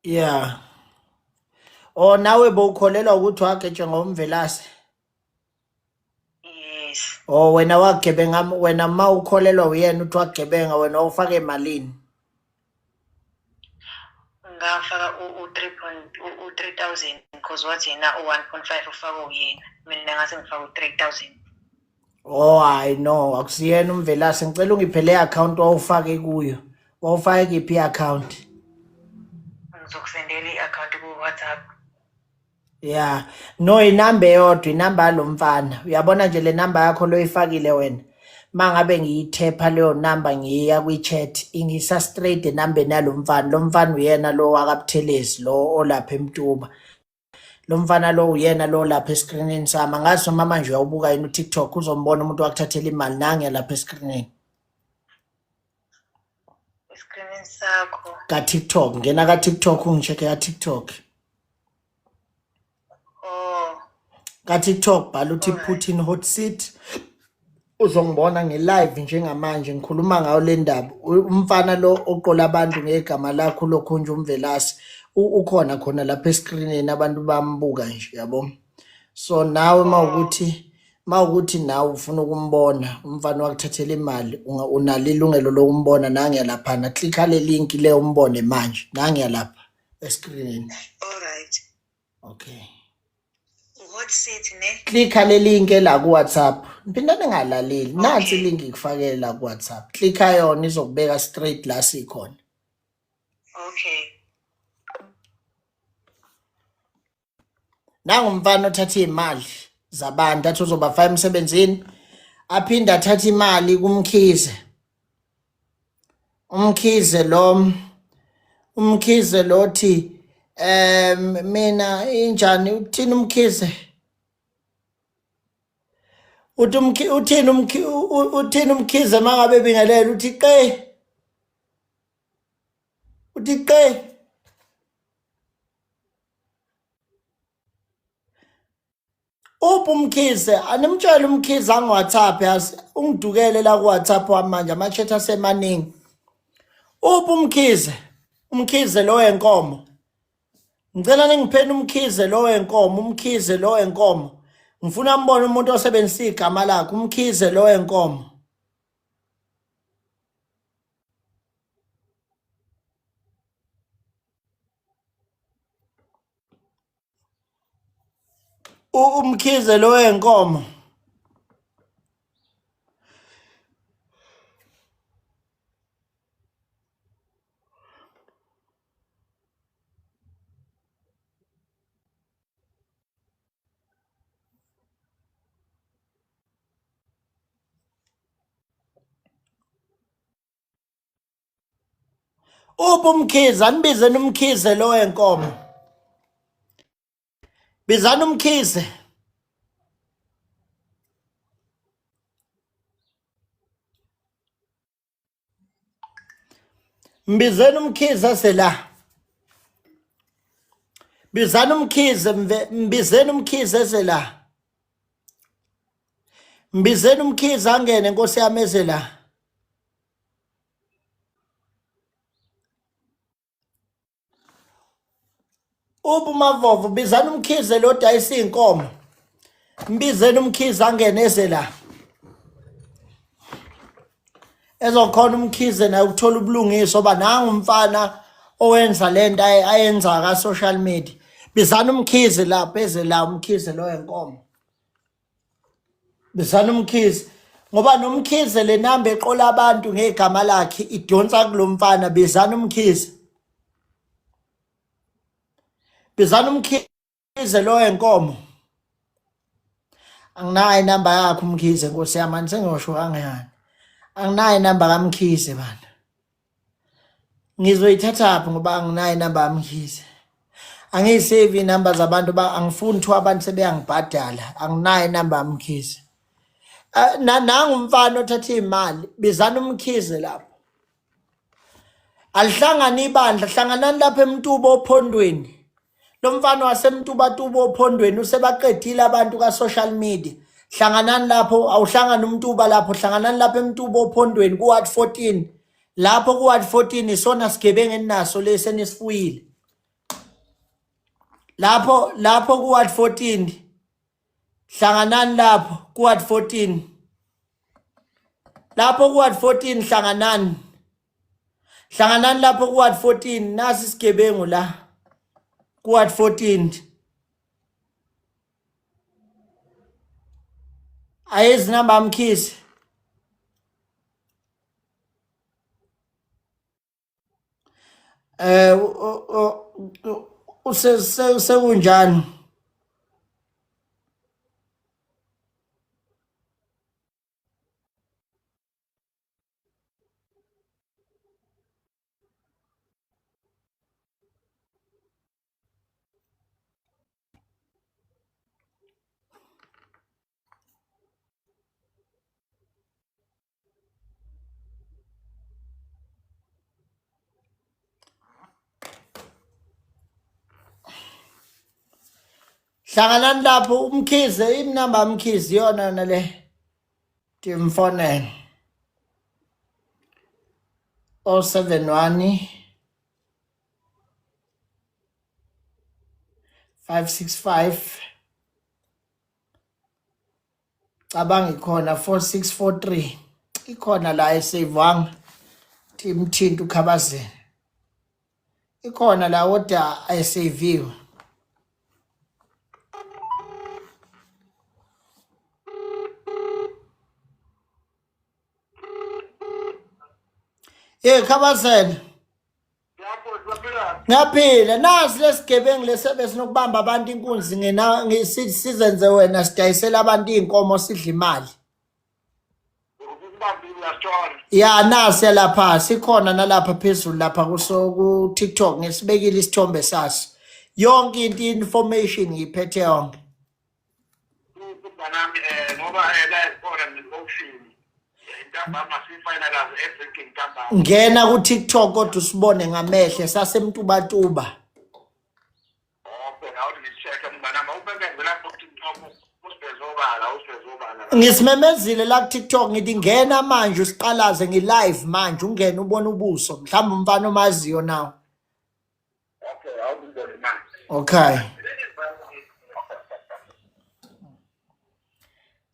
Speaker 1: Yeah. Oh nawe bowukholelwa ukuthi wagetshwa ngomvelase.
Speaker 3: Yes.
Speaker 1: Oh wena wagebenga wena ma ukholelwa uyena ukuthi wagebenga wena wawufaka emalini.
Speaker 3: Ngafaka u-three point u-3,000 because wathi yena u-1.5 ufake uyena. Mina ngase ngifake u-3,000.
Speaker 1: Oh hayi no akusiyena umvelase ngicela ungiphe le account wawufake kuyo. Wawufake kiphi i-account?
Speaker 3: Ngizokusendela i-account ku-WhatsApp.
Speaker 1: Yeah. No inamba eyodwa inamba yalomfana. Uyabona nje le namba yakho loyifakile wena. Mangabe ngiyithepha leyo namba ngiya kwi-chat ingisa straight enambeni yalomfana. Lo mfana uyena lo wakaButhelezi lo olapha eMtuba. Lo mfana lo uyena lo lapha eskrinini sami. Angazi noma manje uyawubuka yini uTikTok uzombona umuntu wakuthathela imali nange lapha eskrinini.
Speaker 3: Eskrinini sakho.
Speaker 1: Ka TikTok ngena ka TikTok ungicheck ka TikTok.
Speaker 3: Oh.
Speaker 1: Ka TikTok bhala uthi
Speaker 3: Alright.
Speaker 1: Putin hot seat uzongibona nge-live njengamanje ngikhuluma ngayo le ndaba umfana lo oqola abantu ngegama lakho lokhunje umvelasi ukhona khona lapha eskrinini abantu bambuka nje yabo so nawe mawukuthi mawukuthi nawe ufuna ukumbona umfana wakuthathela imali unalo ilungelo lokumbona nangiya laphana klikha le link le umbone manje nangiya lapha eskrinini
Speaker 3: All right.
Speaker 1: Okay.
Speaker 3: Hot seat ne?
Speaker 1: Klikha le link ela ku WhatsApp. Ngiphinde ningalaleli. Nansi link ngikufakele la ku WhatsApp. Klikha yona izokubeka straight la sikhona.
Speaker 3: Okay.
Speaker 1: Nangu umfana othatha imali zabantu athi uzobafaka emsebenzini aphinde athathe imali kumkhize. Umkhize lo umkhize lothi mina injani uthini umkhize uthi umkhi uthini umkhi uthini umkhize mangabe bingelela uthi qe uthi qe Uphi uMkhize? Animtshele uMkhize angiWhatsApp yazi. Ungidukele la kuWhatsApp wami manje ama-chat asemaningi. Uphi uMkhize? UMkhize lo wenkomo. Ngicela ningipheni uMkhize lo wenkomo, uMkhize lo wenkomo. Ngifuna mbone umuntu osebenzisa igama lakhe, uMkhize lo wenkomo. Umkhize lo wenkomo. Uphi umkhize? Anibizeni umkhize lo wenkomo. Bizani umkhize. Mbizeni umkhize asela. Bizani umkhize mbizeni umkhize ezela. Mbizeni umkhize angene nkosi yami ezela. Uphi uMavovo bizani umkhize lo dayisa iy'nkomo mbizeni umkhize angene eze la ezokhona umkhize naye ukuthola ubulungiswa oba nangu umfana owenza le nto ayenza ka-social media bizani umkhize lapho eze la umkhize lo wenkomo Bizana uMkhize ngoba noMkhize le namba eqola abantu ngegama lakhe idonsa kulomfana bizana uMkhize. Bizana uMkhize lo wenkomo. Anginayo inamba yakhe uMkhize Nkosi yami angisengiyosho kangani. Anginayo inamba kaMkhize bana. Ngizoyithathaphi ngoba anginayo inamba kaMkhize. Angiyisevi inamba zabantu ba angifuni kuthiwa abantu sebeyangibhadala anginayo inamba kaMkhize. Eh, nangu umfana othatha imali bizana uMkhize lapho. Alihlangane ibandla hlanganani lapha eMtuba ophondweni. Lo mfana wasemtubatuba ophondweni usebaqedile abantu ka-social media. Hlanganani lapho awuhlangani umtuba lapho hlanganani lapho emtuba ophondweni ku-ward 14. Lapho ku-ward 14 isona sigebengu eninaso lesi enisifuyile. Lapho lapho ku ward 14. Hlanganani lapho ku ward 14. Lapho ku ward 14 hlanganani. Hlanganani lapho ku ward 14 nasi isigebengu la. Ku ward 14. Ayezi namba mkhisi. Eh sekunjani? Hlanganani lapho umkhize inamba mkhize iyona yona le timfonele 071 565 cabanga ikhona 4643 ikhona la esavewanga timthinta ukhabazela ikhona la kodwa ayisaviwe Hey Khabazela Ngiyaphila nasi lesigebengu lesebesinokubamba abantu inkunzi ngena sizenze wena sidayisela abantu izinkomo sidla imali. Ya nasi lapha sikhona nalapha phezulu lapha kuso ku TikTok ngisibekile isithombe saso. Yonke into information ngiphethe yonke.
Speaker 4: Mntanami ngoba la esikhona ngine-option ntambama sifinalize everything ntambama.
Speaker 1: Ngena ku TikTok kodwa usibone ngamehlo sasemtubatuba.
Speaker 4: Okay, awuthi ngi-check mntanami awubekeze lapho ku-TikTok usibhezobala usibhezobala.
Speaker 1: Ngisimemezile la ku TikTok ngithi ngena manje usiqalaze ngi live manje ungene ubone ubuso mhlawumbe umfana omaziyo nawe.
Speaker 4: Okay, awungibone manje.
Speaker 1: Okay.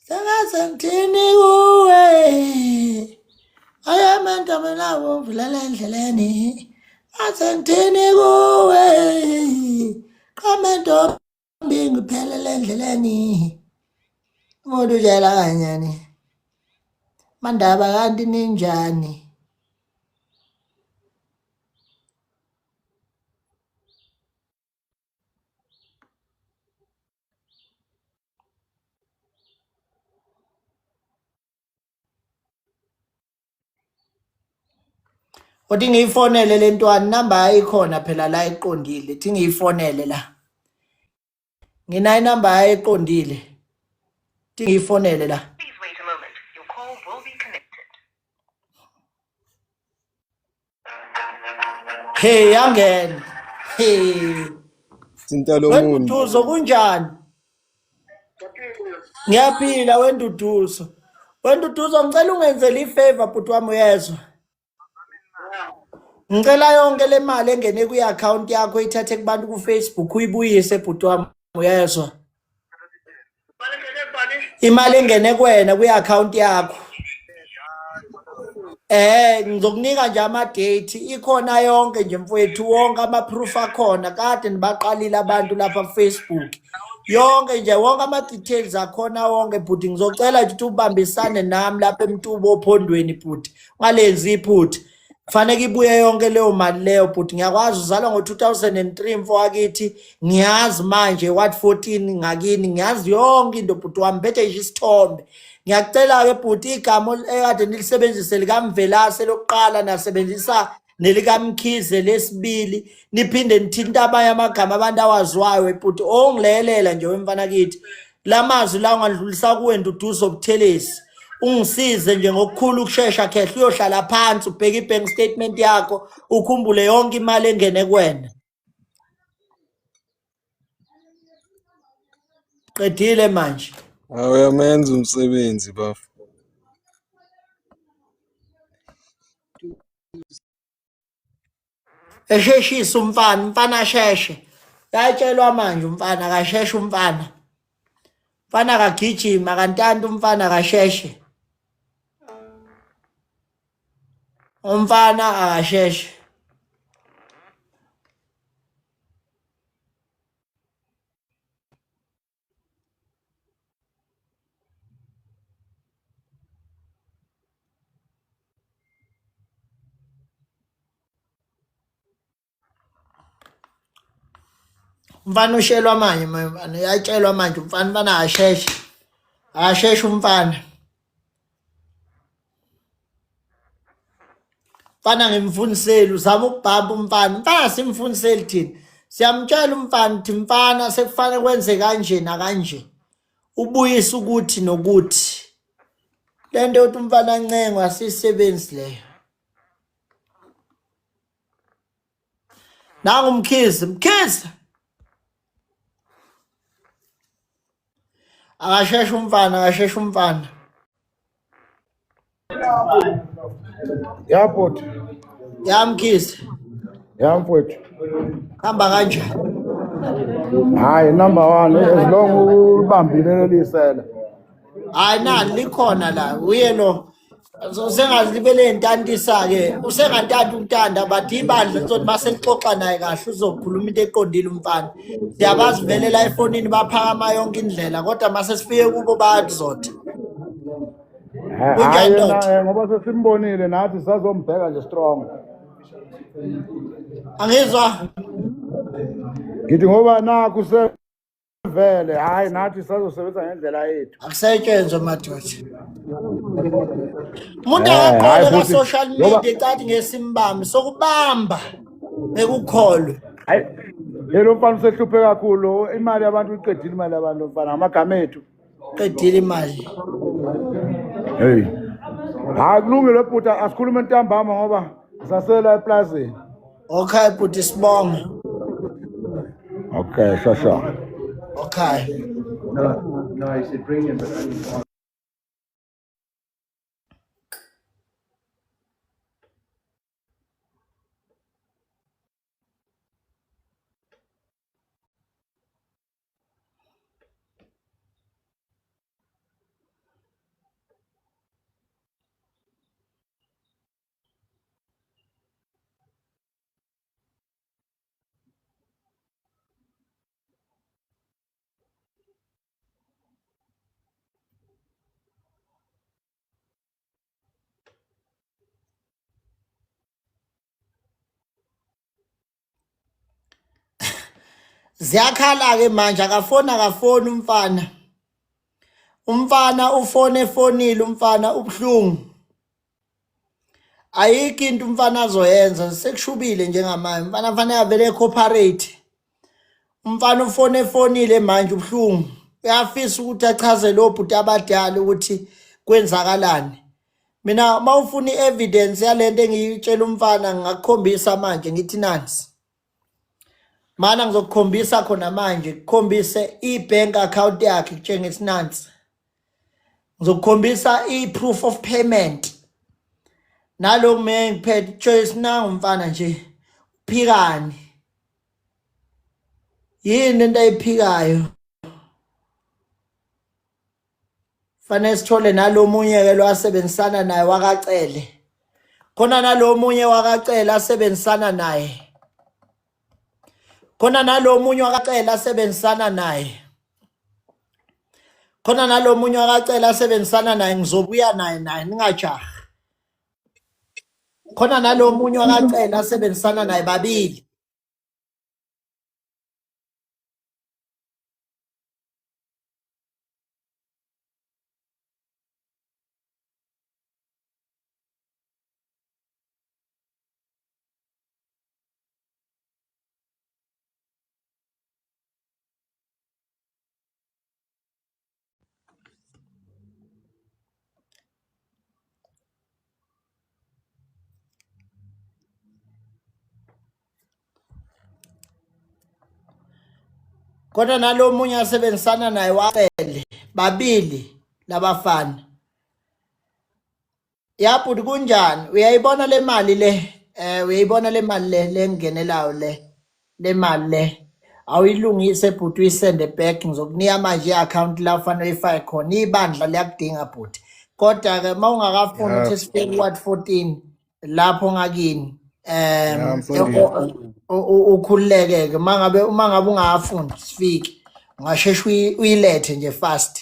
Speaker 1: Sengaze ngithini kuwe Ayamantombi labo mvulela endleleni Aze ngithini kuwe Qhame ntombi ngiphelele endleleni Umuntu utshela kanyani Mandaba kanti ninjani Uthi ngiyifonele le ntwana inamba yayo ikhona phela la iqondile. Thi ngiyifonele la. Nginayo inamba yayo eqondile. Thi ngiyifonele la. Hey yangena. Hey.
Speaker 5: Thinta lo muntu.
Speaker 1: Wenduduzo kunjani? Ngiyaphila wenduduzo. Wenduduzo ngicela ungenzele ifavor bhuti wami uyezwa. Ngicela yonke le mali engene kwi-account yakho ithathe kubantu ku-Facebook uyibuyise bhuti wami uyezwa. Imali engene kuwena kwi-account yakho. Ngizokunika nje ama-date ikhona yonke nje mfowethu wonke ama-proof akhona kade nibaqalile abantu lapha ku-Facebook yonke nje wonke ama-details akhona wonke bhuti ngizocela nje ukuthi ubambisane nami lapha emtubo ophondweni bhuti ungalenzi iphutha kufanele ibuye yonke leyo mali leyo bhuti ngiyakwazi uzalwa ngo-2003 mfo wakithi ngiyazi manje what 14 ngakini ngiyazi yonke into bhuti wami phethe nje isithombe ngiyakucela-ke bhuti igama ekade nilisebenzise likamvelase lokuqala nasebenzisa nelikamkhize lesibili niphinde nithinta amanye amagama abantu awaziwayo bhuti ongilekelela nje wemfana kithi la mazwi la ungadlulisa kuwe Nduduzo Buthelezi ungisize nje ngokukhulu ukushesha khehla uyohlala phansi ubheke i-bank statement yakho ukhumbule yonke imali engene kuwena qedile manje
Speaker 5: Awuyamenza umsebenzi bafo.
Speaker 1: Esheshisa umfana, umfana asheshe. Uyatshelwa manje umfana akasheshe umfana. Mfana akagijima akantanta umfana akasheshe. Umfana akasheshe. Umfana ushelwa manje mfana uyatshelwa manje umfana umfana akasheshe. Akasheshe umfana. Mfana ngimfundiseli uzama ukubhamba umfana. Mfana simfundiseli thina. Siyamtshela umfana ukuthi mfana sekufanele kwenze kanje nakanje. Ubuyisa ukuthi nokuthi. Lento yokuthi umfana ancengwe asisebenzi leyo. Nangu Mkhize, Mkhize. Akasheshe umfana, akasheshe umfana.
Speaker 6: Ya bhuti.
Speaker 1: Ya Mkhize.
Speaker 6: Ya mfowethu.
Speaker 1: Hamba kanjani?
Speaker 6: Hayi number 1 as long ulibambile leli sela.
Speaker 1: Hayi nali likhona la uye lo usengazibele ntantisa-ke usengantanta ukuntanda but ibandla lizothi uma selixoxa naye kahle uzokhuluma into eqondile umfana siyabazi vele la efonini baphakama yonke indlela kodwa uma sesifike kubo bayakuzotha
Speaker 6: Kunjani ndoda? Ngoba sesimbonile nathi sazombheka nje strong.
Speaker 1: Angizwa.
Speaker 6: Ngithi ngoba nakhu vele hayi nathi sazosebenza ngendlela yethu.
Speaker 1: Akusetshenzwe madoda. Umuntu akaqole ka social media ecathi ngesimbambe sokubamba ekukholwe.
Speaker 6: Hayi lelo mfana usehluphe kakhulu imali yabantu uyiqedile imali yabantu mfana amagama ethu.
Speaker 1: Qedile imali.
Speaker 6: Hey. Hayi kulungile bhuti asikhulume ntambama ngoba sasela eplazini.
Speaker 1: Okay bhuti sibonge.
Speaker 6: Okay, sure sure.
Speaker 1: Okay.
Speaker 7: No, no, he said bring him, but only
Speaker 1: Ziyakhala-ke manje akafoni akafoni umfana. Umfana ufone efonile umfana ubuhlungu. Ayikho into umfana azoyenza sekushubile njengamanje. Umfana fanele avele ecooperate. Umfana ufone efonile manje ubuhlungu. Uyafisa ukuthi achazele obhuti abadala ukuthi kwenzakalani. Mina uma ufuna i-evidence yalento engiyitshela umfana ngingakukhombisa manje ngithi nansi. Mana ngizokukhombisa khona manje, kukhombise i-bank account yakhe kutshengisa nansi. Ngizokukhombisa i-proof of payment. Naloku mina ngiphethe choice nangu umfana nje. Uphikani? Yini into ayiphikayo? Fanele sithole nalomunye ke lo asebenzisana naye wakacele. Khona nalomunye wakacele asebenzisana naye. Khona nalomunye wakacele asebenzisana naye. Khona nalomunye wakacele asebenzisana naye ngizobuya naye naye ningajahi. Khona nalomunye wakacele asebenzisana naye babili. Kodwa nalo munye asebenzisana naye wacele babili labafana. Ya bhuti kunjani? Uyayibona le mali le? Eh uyayibona le mali le lengenelayo le? Le mali le. Awuyilungise bhuti uyisende back ngizokunika manje i-account la ufanele uyifake khona. Ibandla liyakudinga bhuti. Kodwa-ke uma ungakafuni
Speaker 5: Ya
Speaker 1: ukuthi sifike ku-ward 14 lapho ngakini
Speaker 5: ya mfundisi.
Speaker 1: ukhululeke-ke uma ngabe uma ngabe ungakafuni sifike ungasheshe uyilethe nje fast.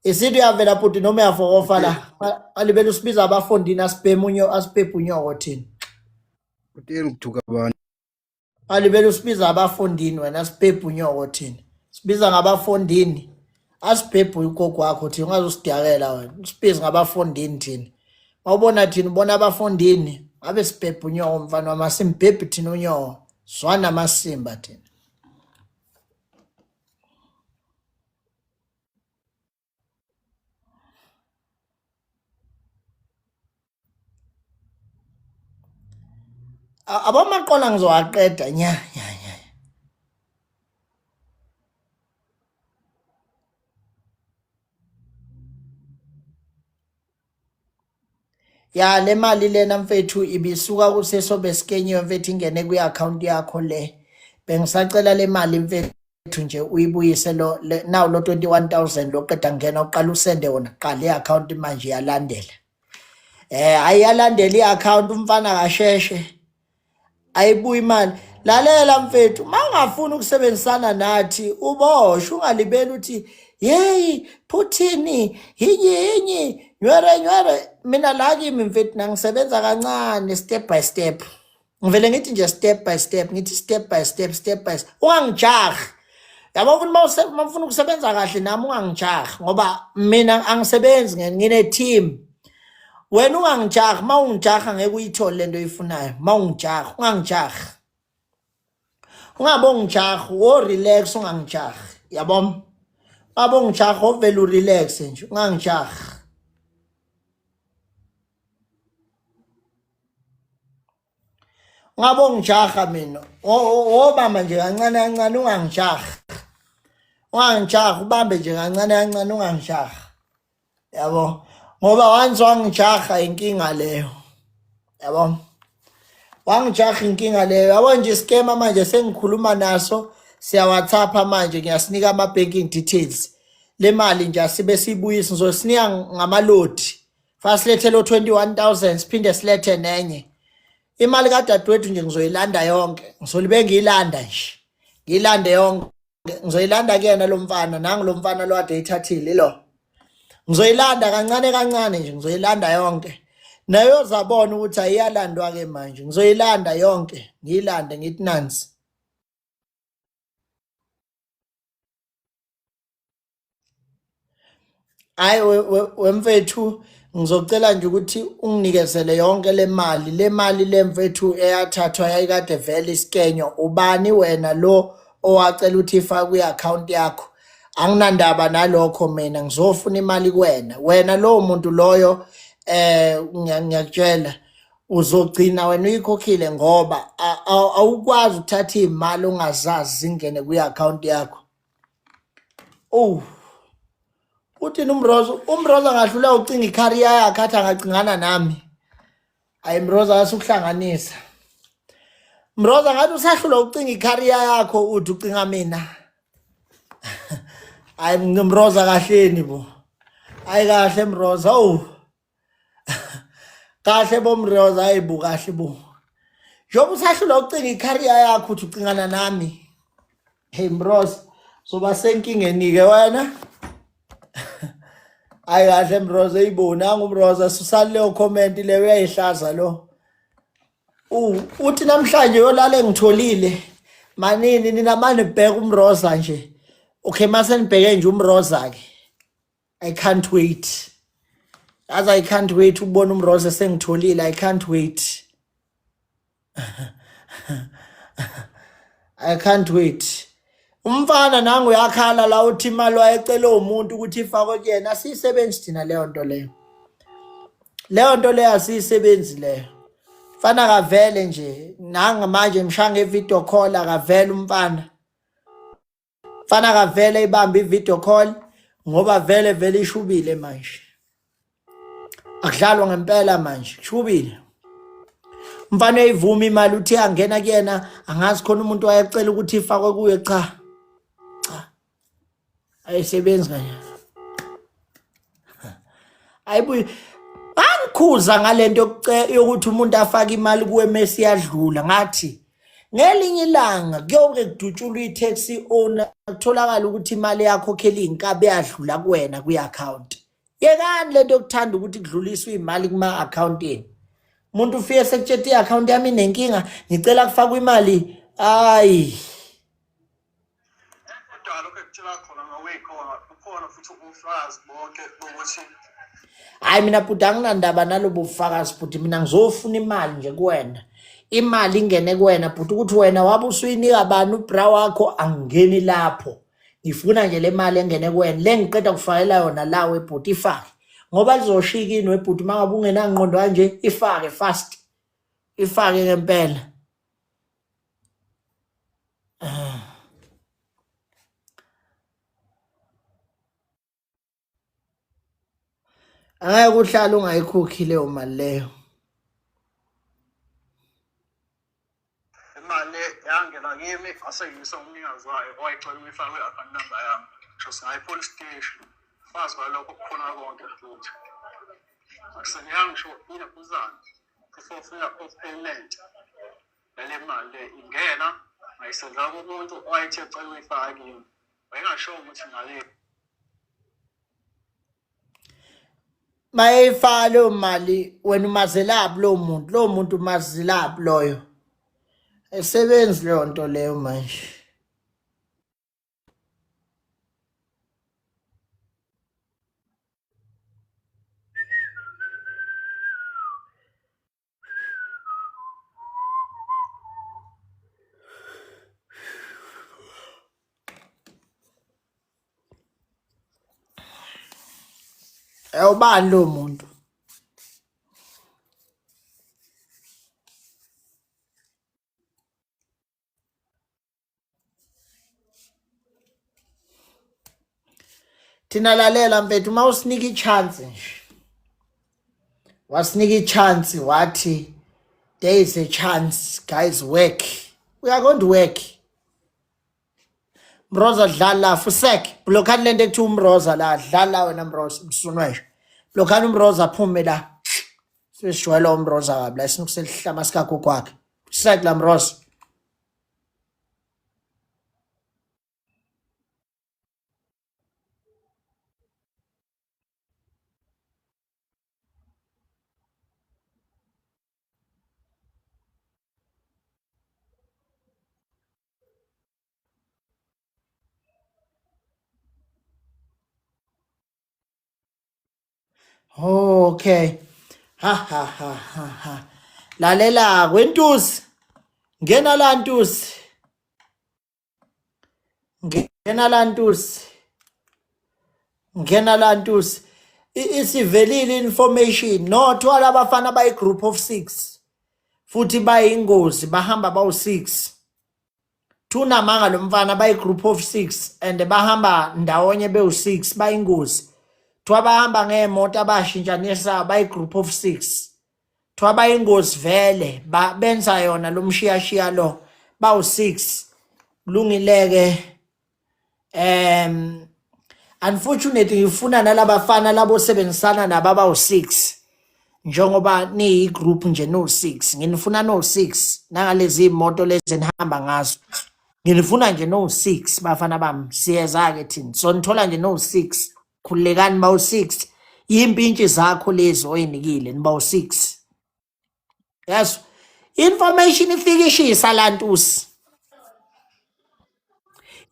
Speaker 1: Isithi uyavela bhuti noma uyafokofa la. Alibele usibiza abafondini asibheme unyo asibhebhe unyoko thina.
Speaker 5: Uteni ukuthuka abantu.
Speaker 1: Alibele usibiza abafondini wena asibhebhe unyoko thina. Sibiza ngabafondini. Asibhebhe ugogo wakho thina ungazosidakela wena. Usibiza ngabafondini thina. Mawubona thina ubona abafondini ngabe sibhebhe unyoko mfana wami asimbhebhi thina unyoko. Zwana amasimba thina. Abamaqola ngizowaqeda nya nya nya. Ya le mali lena mfethu ibisuka kusesobe sikenyiwe mfethu ingene kwi-account yakho le. Bengisacela le mali mfethu nje uyibuyise lo nawu lo 21000 loqeda ngena uqala usende wona kuqala i-account manje iyalandela. Eh ayiyalandela i-account umfana kasheshe. Ayibuyi imali. Lalela mfethu, uma ungafuni ukusebenzisana nathi uboshwe ungalibeli uthi yeyi phuthini yinyi yinyi nywere nywere. Mina la kimi mfethu nangisebenza kancane step by step. Ngivele ngithi nje step by step, ngithi step by step, step by step. Ungangijahi. Yabo futhi uma ufuna ukusebenza kahle nami ungangijahi ngoba mina angisebenzi ngine team. Wena ungangijahi, uma ungijaha ngeke uyithole lento oyifunayo. Uma ungijaha, ungangijahi. Ungabe ungijaha, wo relax ungangijahi. Yabo? Ungabe ungijaha, ovele urelax nje, ungangijahi. Ungabe ungijaha mina. Wobamba nje kancane kancane ungangijahi. Ungangijahi, ubambe nje kancane kancane ungangijahi. Yabo? Ngoba once wangijaha inkinga leyo. Yabo? Wangijaha inkinga leyo. Yabo nje iskema manje sengikhuluma naso siya WhatsApp manje ngiyasinika ama banking details. Le mali nje asibe siyibuyisa ngizosinika ngamalodi. Fa silethe lo 21000 siphinde silethe nenye. Imali kadadewethu nje ngizoyilanda yonke. Ngizolibe ngiyilanda nje. Ngiyilande yonke. Ngizoyilanda kuyena lo mfana nangu lo mfana lo ade eyithathile lo. Ngizoyilanda kancane kancane nje ngizoyilanda yonke. Naye uzabona ukuthi ayiyalandwa ke manje. Ngizoyilanda yonke, ngiyilande ngithi nansi. Hayi wemfethu ngizocela nje ukuthi unginikezele yonke le mali le mali le mfethu eyathathwa yayikade vele isikenywa ubani wena lo owacela ukuthi ifake kwi-akhawunti yakho anginandaba nalokho mina ngizofuna imali kuwena wena lowo muntu loyo eh ngiyakutshela uzogcina wena uyikhokhile ngoba awukwazi ukuthatha iy'mali ongazazi zingene kwi-akhawunti yakho. Oh. Uthini uMroza? UMroza angahlula ucinga icareer yakhe athi angacingana nami. Hayi Mroza asukuhlanganisa. Mroza ngathi usahlula ucinga icareer yakho uthi ucinga mina. Hayi Mroza kahleni bo. Hayi kahle Mroza. Oh. Kahle bo Mroza hayi bo kahle bo. Njengoba usahlula ucinga icareer yakho uthi ucingana nami. Hey Mroza, soba senkingeni ke wena. Hayi kahle Mroza eyibona nangu Mroza susani leyo comment leyo uyayihlaza lo. Uthi namhlanje yolala engitholile. Manini nina mane bheka uMroza nje. Okay mase nibheke nje uMroza ke. I can't wait. As I can't wait ukubona uMroza sengitholile. I can't wait. I can't wait. Umfana nangu uyakhala la uthi imali wayecela umuntu ukuthi ifakwe kuyena asiyisebenzi thina leyo nto leyo. Leyo nto leyo asiyisebenzi leyo. Mfana kavele nje nanga manje ngishaya nge-video call akavele umfana. Mfana kavele ibambe i-video call ngoba vele vele ishubile manje. Akudlalwa ngempela manje, kushubile. Umfana uyayivuma imali uthi angena kuyena angazi khona umuntu wayecela ukuthi ifakwe kuye cha. Cha. Ayisebenzi kanjalo. Ayibuye angikhuza ngalento yokuthi umuntu afake imali kuwe mesi yadlula ngathi ngelinye ilanga kuyoke kudutshulwe i-taxi owner kutholakala ukuthi imali yakho khokhela iy'nkabi eyadlula kuwena kwi-akhawunti. Yekani lento yokuthanda ukuthi kudluliswe imali kuma-akhawunti enu. Umuntu ufike sekutsheta i-akhawunti yami inenkinga ngicela kufakwe imali ayi.
Speaker 4: Kodwa lokho ekutshela khona ngawekhona ukhona futhi ubufakazi bonke bokuthi
Speaker 1: Hayi mina bhuti anginandaba nalobo bufakazi bhuti mina ngizofuna imali nje kuwena. Imali ingene kuwena bhuti ukuthi wena wabe usuyinika bani ubra wakho angingeni lapho. Ngifuna nje le mali engene kuwena le ngiqeda kufakela yona la webhuti ifake. Ngoba lizoshika ini webhuti uma ngabe ungenangqondo kanje ifake fast. Ifake ngempela. Ah. Angeke uhlale ungayikhokhi leyo mali leyo.
Speaker 4: Imali yangena kimi ngase ngiyisa umnikazi wayo owayecela ukuyifaka kwi-account number yami. Kusho singayi police station. Fazi kwalokho kukhona konke futhi. Akusengiyanga ngisho inabuzana. Proof of payment. Nale mali le ingena ngayisenda kumuntu owayethe ecela ukuyifaka kimi. Wayengashongo ukuthi ngale
Speaker 1: Bayayifaka leyo mali wena umazelaphi lowo muntu lowo muntu umazelaphi loyo esebenzi leyo nto leyo manje Ubani lowo muntu? Thina lalela mfethu uma usinika i-chance nje wasinika i-chance wathi there is a chance guys work we are going to work Mroza dlala fusek blockani lento ekuthiwa umroza la dlala wena mroza msunweshe blockani umroza aphume la sesijwayela umroza kabi la isinukuselihlama sikagogo wakhe fusek la mroza Okay. Ha ha ha ha ha. Lalela kwentusi. Ngena la ntusi. Ngena la ntusi. Ngena la ntusi. Isivelile information. No, thwala abafana bayi group of 6. Futhi bayingozi bahamba bawu 6. Thunamanga lo mfana bayi group of 6 and bahamba ndawonye bewu 6 bayingozi. Thiwa bahamba ngemoto abashintshanisa bayi group of 6. Thiwa bayingozi vele ba benza yona lo mshiyashiya lo bawu 6. Kulungileke unfortunately ngifuna nalabafana labo sebenzisana nabo abawu-6 njengoba niyi-group nje no-6 nginifuna no-6 nangalezi imoto lezi enihamba ngazo nginifuna nje no-6 bafana bami siyeza-ke thina so nithola nje no-6 khululekani bawu-6 yimpintshi zakho lezi oyinikile nibawu-6 Yes. Information ifika ishisa la Ntusi.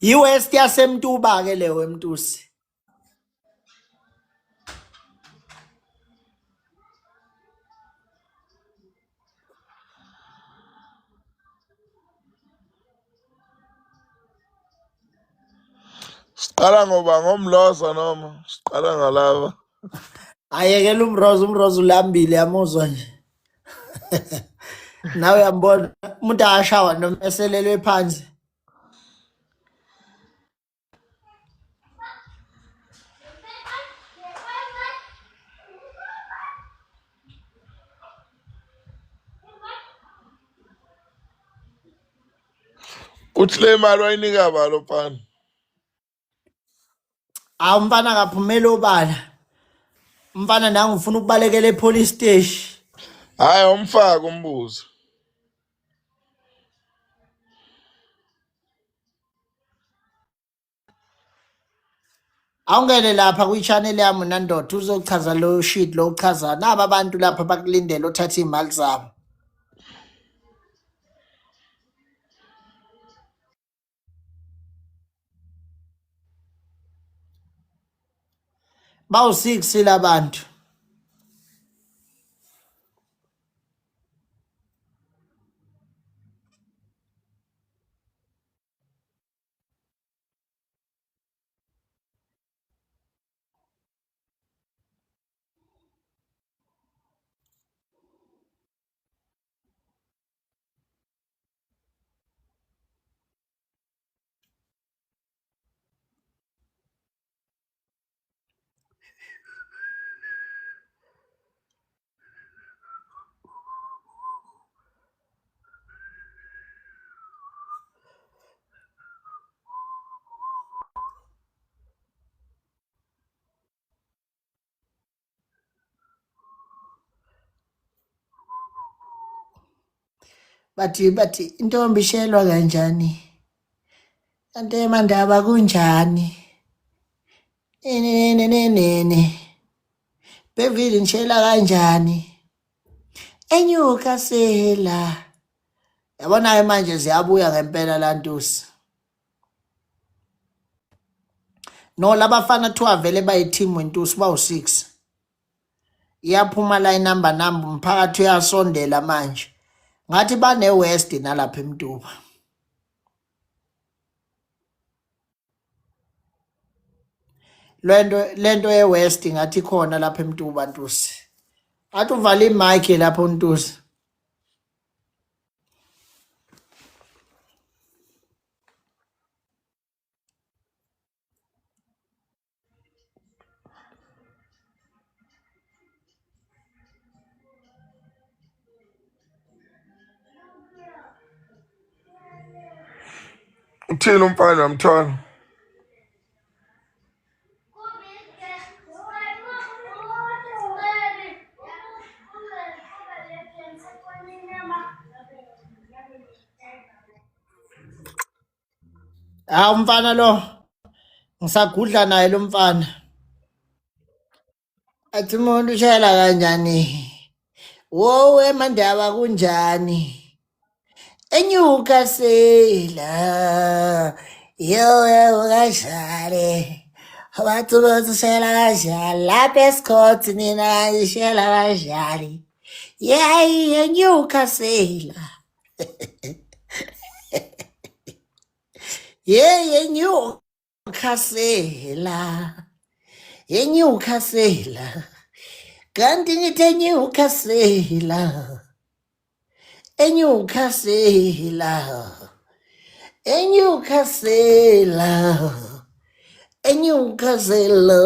Speaker 1: I-West yaseMtuba ke leyo eMtusi.
Speaker 2: Siqala ngoba ngomloza noma siqala ngalaba.
Speaker 1: Ayekela umroza umroza ulambile yamuzwa nje. Nawe uyambona umuntu akashawa noma eselelwe phansi.
Speaker 2: Uthi le mali wayinika ba lo mfana?
Speaker 1: Hawu umfana akaphumeli obala. Umfana nangu ufuna ukubalekela epolice station.
Speaker 2: Hayi umfaka umbuzo.
Speaker 1: Awungene lapha kwi-channel yami nandoda uzochaza lo shit lo uchaza naba abantu lapha bakulindele othatha iy'mali zabo. Bawu-six labantu. Bathi bathi intombi ishelwa kanjani? Kanti emandaba kunjani? Nene nene nene. Bevile ngishela kanjani? Enyukasela. Yabona-ke manje ziyabuya ngempela lantusi. No labafana kuthiwa vele bayi-team wentusi bawu-six. Iyaphuma la inamba namba umphakathi uyasondela manje. Ngathi bane-West nalapha eMtuba. Lento lento ye-West ngathi ikhona lapha eMtuba Ntusi. Athi uvale imic lapho Ntusi.
Speaker 2: Uthini umfana mthwalo?
Speaker 1: Hawu umfana lo ngisagudla naye lo mfana. Athi umuntu ushayela kanjani? Wowe mandaba kunjani? Enyukasela yowe kanjani? Abantu bathi ushayela kanjani? Lapha esikhotsi nina ishayela kanjani? Yeyi enyukasela. Yeyi enyukasela. Enyukasela. Kanti ngithi enyukasela. Enyukasela. Enyukasela. Enyukasela.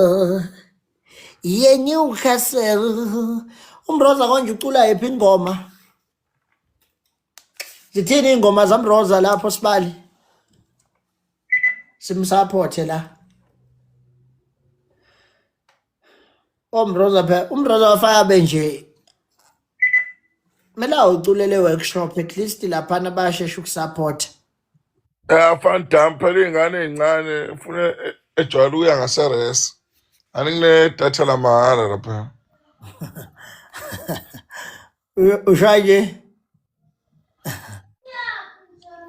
Speaker 1: Yenyukasela. Umroza konje ucula yiphi ingoma? Zithini iy'ngoma zamroza lapho sibali? Simsaphothe la. Omroza phela umroza wafaka benje kumele awuculele workshop at least laphana bayashesha ukusupport.
Speaker 2: Ya Van Damme phela iy'ngane ey'ncane ufuna ejwayele ukuya ngaseres. Ani kunedatha lamahhala lapha.
Speaker 1: Ushaya nje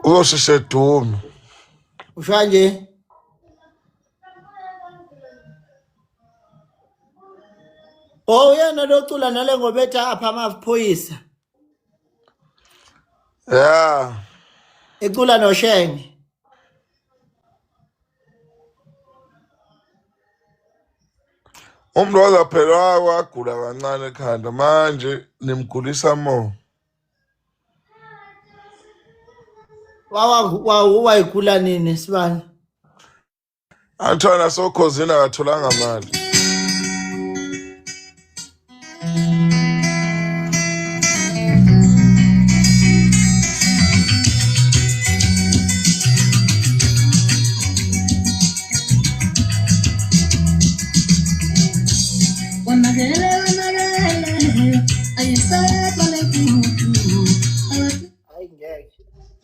Speaker 2: Uzosheshe edume.
Speaker 1: ushaya nje Oh uyena locula nale ngoba ethi apha amaphoyisa
Speaker 2: Yeah.
Speaker 1: ecula noShenge
Speaker 2: Umroza phela wagula kancane ekhanda manje nimgulisa more.
Speaker 1: Wawayigula nini sibani?
Speaker 2: Anthona sokhozini akatholanga mali.
Speaker 1: Hayi ngeke.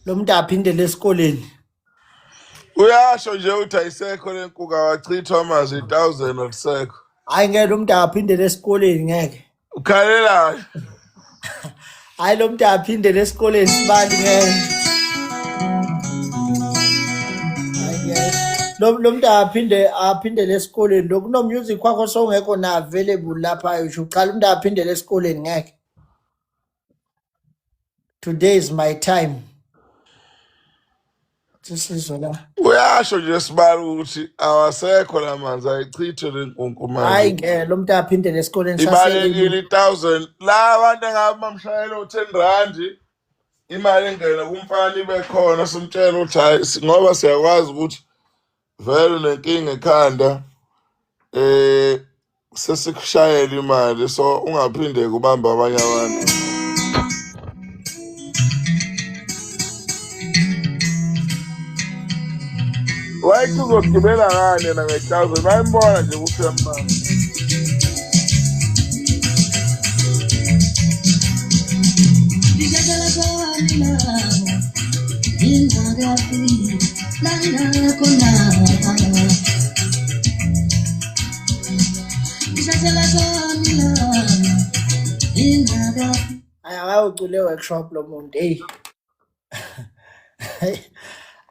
Speaker 1: Lo muntu aphindele esikoleni.
Speaker 2: Uyasho nje ukuthi ayisekho lenkuka wachithwa amazwi 1000 akusekho.
Speaker 1: Hayi ngeke lo muntu aphindele esikoleni ngeke.
Speaker 2: Ukhalelayo.
Speaker 1: Hayi lo muntu aphindele esikoleni sibali ngeke. Hayi ngeke. Lo muntu aphinde aphindele esikoleni lokhu no music kwakho sowungekho na available lapha usho cha lo muntu aphindele esikoleni ngeke. Today is my time. Sisizwe la.
Speaker 2: Uyasho nje sibali ukuthi awasekho la manzi ayichithwe le nkunku
Speaker 1: Hayi
Speaker 2: manje.
Speaker 1: ngeke lo muntu aphindele esikoleni
Speaker 2: Ibalekile i-1000 la abantu engabe bamshayela u-10 rand imali engene kumfana ibe khona simtshela ukuthi hayi ngoba siyakwazi ukuthi vele unenkinga ekhanda eh sesikushayela imali so ungaphinde kubamba abanye abantu. Wayethi uzogibela ngani yena nge-1000 bayimbona nje ukuthi uyambamba.
Speaker 1: Hayi akayocula e-workshop lo muntu eyi.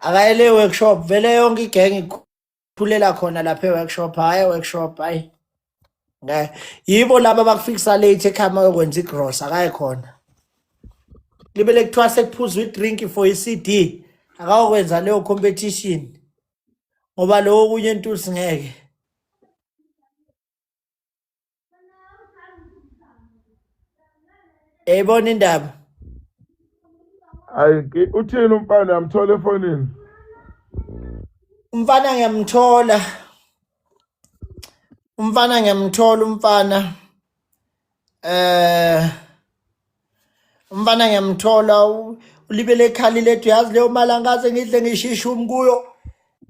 Speaker 1: Akayele e-workshop vele yonke igenge ikhulela khona lapha e-workshop hhayi e-workshop hhayi. Ngeke. Yibo laba abakufikisa late ekhaya uma uyokwenza igrosa akaye khona. Libele kuthiwa sekuphuzwa i-drink for i-CD akayokwenza leyo competition ngoba lowo okunye ntusi ngeke. Yayibona indaba.
Speaker 2: Hayi uthini umfana uyamthola efonini?
Speaker 1: Umfana ngiyamthola. Umfana ngiyamthola umfana. Eh umfana ngiyamthola ulibele ekhali lethu yazi leyo mali angikaze ngidle ngishishe umkuyo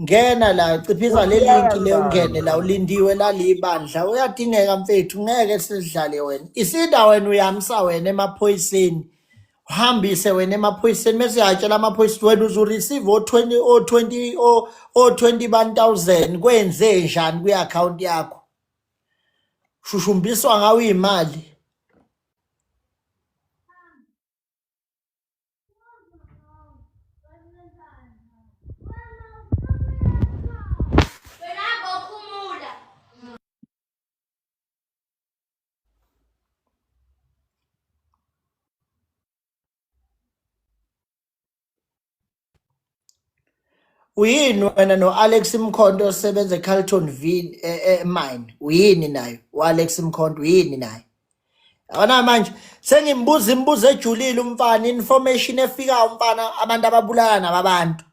Speaker 1: ngena la ciphisa le link le ungene la ulindiwe lalibandla uyadingeka mfethu ngeke sidlale wena isida wena uyamsa wena emaphoyiseni uhambise wena emaphoyiseni mese uyatshela amaphoyisa wena uzureceive o-20 o-20 o-21 000 kwenze njani kwi-akhawunti yakho shushumbiswa ngawo iy'mali Uyini wena no-Alex Mkhonto osebenza eCarlton V mine uyini naye u-Alex Mkhonto uyini naye yabona manje sengimbuza imibuzo ejulile umfana information efikayo umfana abantu ababulala nababantu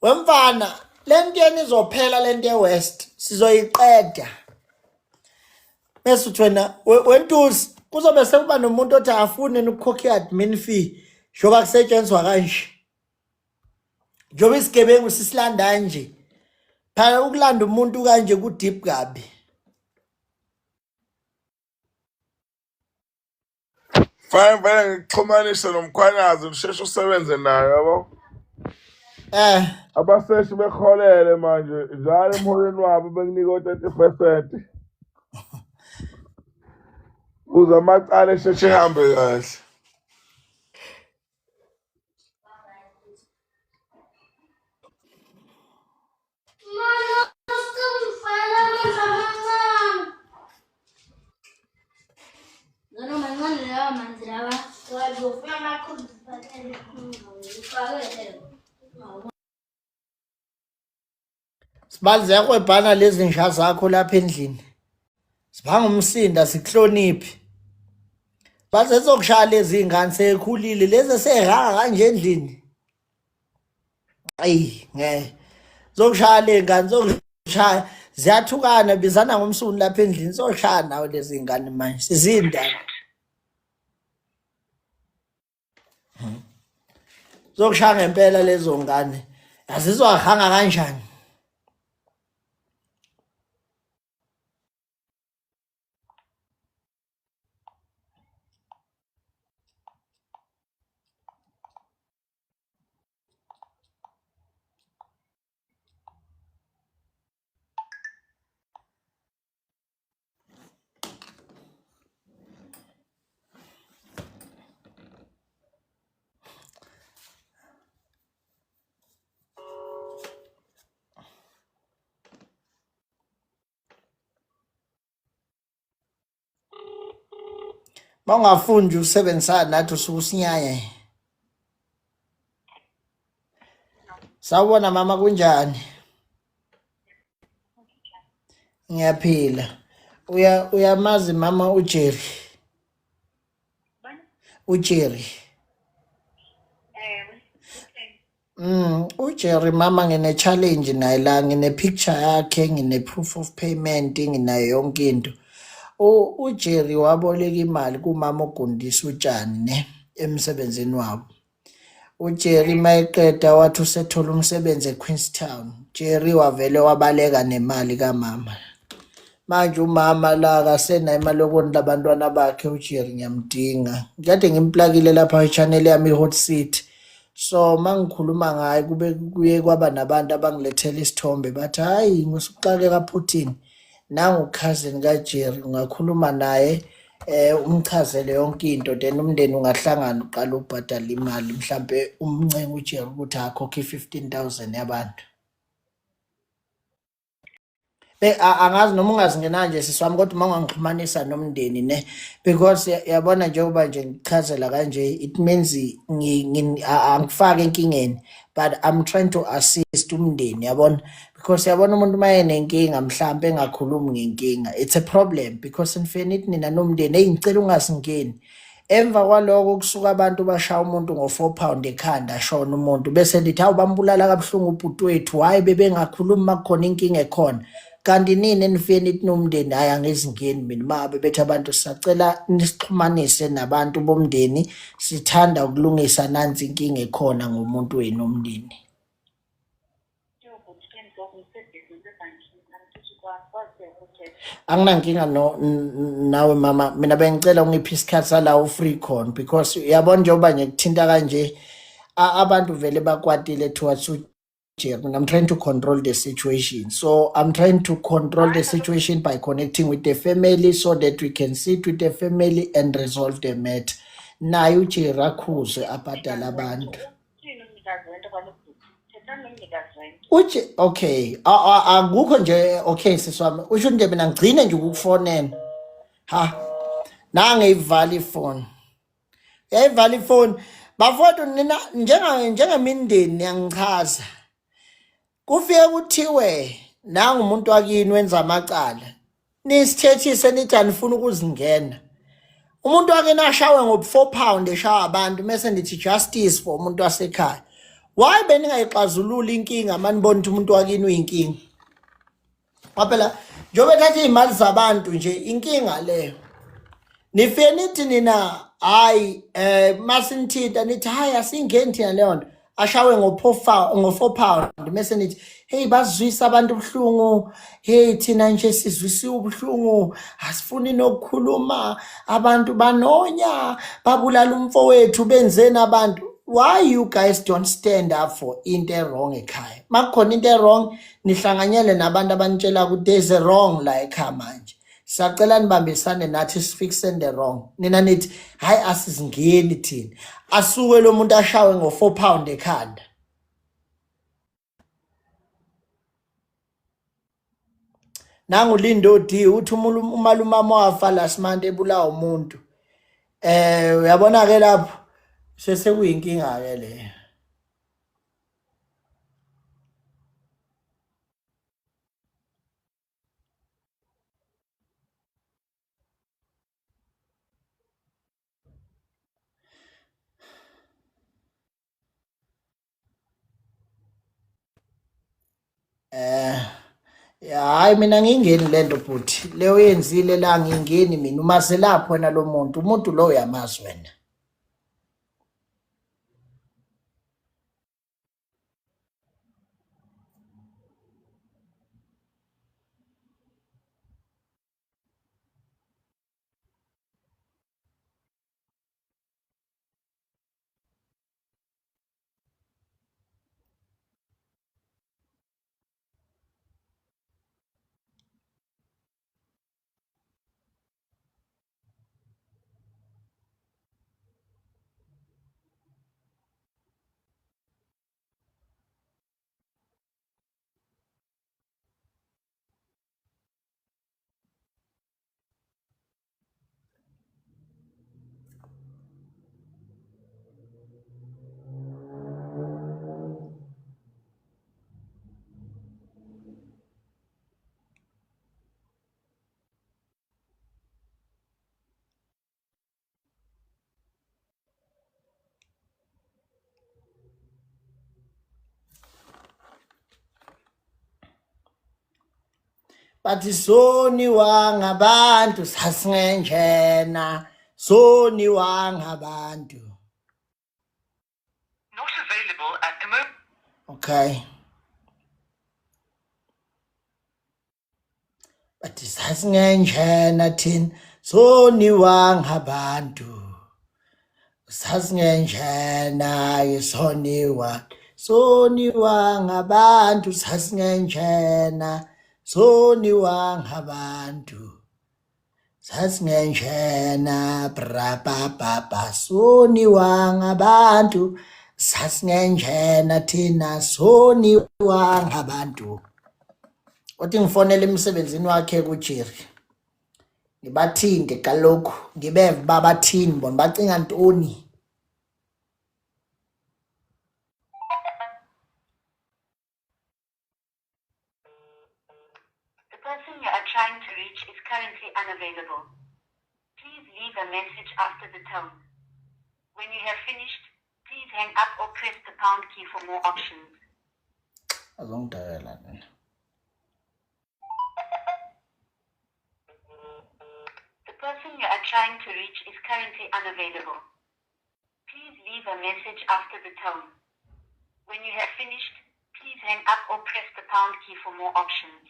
Speaker 1: wemfana lento yeni izophela lento ye-west sizoyiqeda bese uthi wena wentusi kuzobe sekuba nomuntu othi afune ukukhokha i-admin fee njengoba kusetshenziswa kanje njengoba isigebengu sisilanda nje phela ukulanda umuntu kanje ku-deep kabi.
Speaker 2: Fine vele ngikuxhumanise nomkhwanazi usheshe usebenze naye yabo.
Speaker 1: Eh.
Speaker 2: Abaseshi beholele manje njalo emholweni wabo bekunika o-30%. Kuze amacala esheshe ehambe kahle.
Speaker 1: Sibali ziyakwebhana lezi nja zakho lapha endlini. Sibanga umsinda sikuhloniphi. Bazezokushaya lezi ngane sekhulile lezi sehanga kanje endlini. Ayi ngeke. Zokushaya le ngane zokushaya ziyathukana bizana ngomsunu lapha endlini zoshaya nawe lezi ngane manje sizindaba. Zokushaya ngempela lezo ngane. Azizwa hanga kanjani? Bawungafuni nje usebenzisana nathi usuke usinyanya. Sawubona mama kunjani? Ngiyaphila. Uya uyamazi mama uJerry? uJerry. uJerry mama ngine challenge naye la ngine picture yakhe ngine proof of payment nginayo yonke into. UJerry waboleka imali kumama ogundisa utshani ne emsebenzini wabo. UJerry mayeqeda wathi usethola umsebenzi eQueenstown. Jerry wavele wabaleka nemali kamama. Manje umama la akasenayo imali yokondla abantwana bakhe uJerry ngiyamdinga. Ngikade ngimplakile lapha i-channel yami i-Hot Seat. So mangikhuluma ngaye kube kuye kwaba nabantu abangilethela isithombe bathi hayi ngusuxakeka Putin. Nangu cousin kaJerry ungakhuluma naye umchazele yonke into then umndeni ungahlangana uqala ubhadala imali mhlambe umncenge uJerry ukuthi akhokhe i-15000 yabantu. Be angazi noma ungazingena nje sisi wami kodwa uma ungangixhumanisa nomndeni ne because yabona njengoba nje ngichazela kanje it means angifake enkingeni but I'm trying to assist umndeni yabona because yabona umuntu uma enenkinga mhlampe engakhulumi ngenkinga it's a problem because nifike nithi nina nomndeni eyi ngicela ungasingeni Emva kwaloko kusuka abantu bashaya umuntu ngo-4 pound ekhanda ashona umuntu bese lithi hawu bambulala kabuhlungu ubhuti wethu hhayi bebengakhulumi uma kukhona inkinga ekhona kanti nini enifike nithi nomndeni hhayi angizingeni mina uma bebethi abantu sisacela nisixhumanise nabantu bomndeni sithanda ukulungisa nansi inkinga ekhona ngomuntu wenu omndeni. Anginankinga no nawe mama mina bengicela ungiphe isikhathi sala u-free khona because uyabona njengoba nje kuthinta kanje abantu vele bakwatile towards uJerry. I'm trying to control the situation so I'm trying to control the situation by connecting with the family so that we can sit with the family and resolve the matter. Naye uJerry akhuzwe abhadale abantu. Uthi okay, akukho nje okay sisi wami. Usho nje mina ngigcine nje ukukufonela. Ha. Nange ivala ifoni. Yayivala ifoni. Bafowethu nina njenga njengemindeni niyangichaza. Kufike kuthiwe nangu umuntu wakini wenza amacala. Nisithethise nithi anifuni ukuzingena. Umuntu wakini ashawe ngo-4 pound eshawa abantu mese nithi justice for umuntu wasekhaya. Why beningayixazululi inkinga manibona ukuthi umuntu wakini uyinkinga? Ngoba phela njengoba ethatha iy'mali zabantu nje inkinga leyo. Nifike nithi nina hayi masinithinta nithi hayi asingeni thina leyo nto ashawe ngo-4 pound mese nithi hey bazwisa abantu ubuhlungu hey thina nje sizwisiwe ubuhlungu asifuni nokukhuluma abantu banonya babulala umfowethu benzeni abantu. Why you guys don't stand up for into e-wrong ekhaya? Makukhona into e-wrong nihlanganyele nabantu abanitshela ukuthi there's a wrong la ekhaya manje sacela nibambisane nathi sifixen the wrong. Nina nithi hayi asizingeni thina asuke lo muntu ashawe ngo-4 pound ekhanda. Nangu Lindo D uthi umalumama wafa last month ebulawa umuntu. Uyabona ke lapho sesekuyinkinga ke leyo. Eh hayi mina ngingeni lento bhuti leyo yenzile la ngingeni mina umazelaphi wena lo muntu umuntu lo uyamazi wena. Bathi soniwa ngabantu sasingenjena soniwa ngabantu.
Speaker 3: Not available at the moment.
Speaker 1: Okay. Bathi sasingenjena thina soniwa ngabantu. Sasingenjena isoniwa soniwa ngabantu sasingenjena soniwa ngabantu. Sasingenjena brabababa soniwa ngabantu sasingenjena thina soniwa ngabantu. Uthi ngifonele emsebenzini wakhe kuJerry. Ngibathinte kalokhu ngibeve uba bathini bona bacinga ntoni.
Speaker 3: The person you are trying to reach is currently unavailable. Please leave a message after the tone. When you have finished, please hang up or press the pound key for more options.
Speaker 1: Azongidakela mina.
Speaker 3: The person you are trying to reach is currently unavailable. Please leave a message after the tone. When you have finished, please hang up or press the pound key for more options.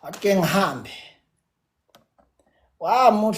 Speaker 1: Ake ngihambe. Wamuhle.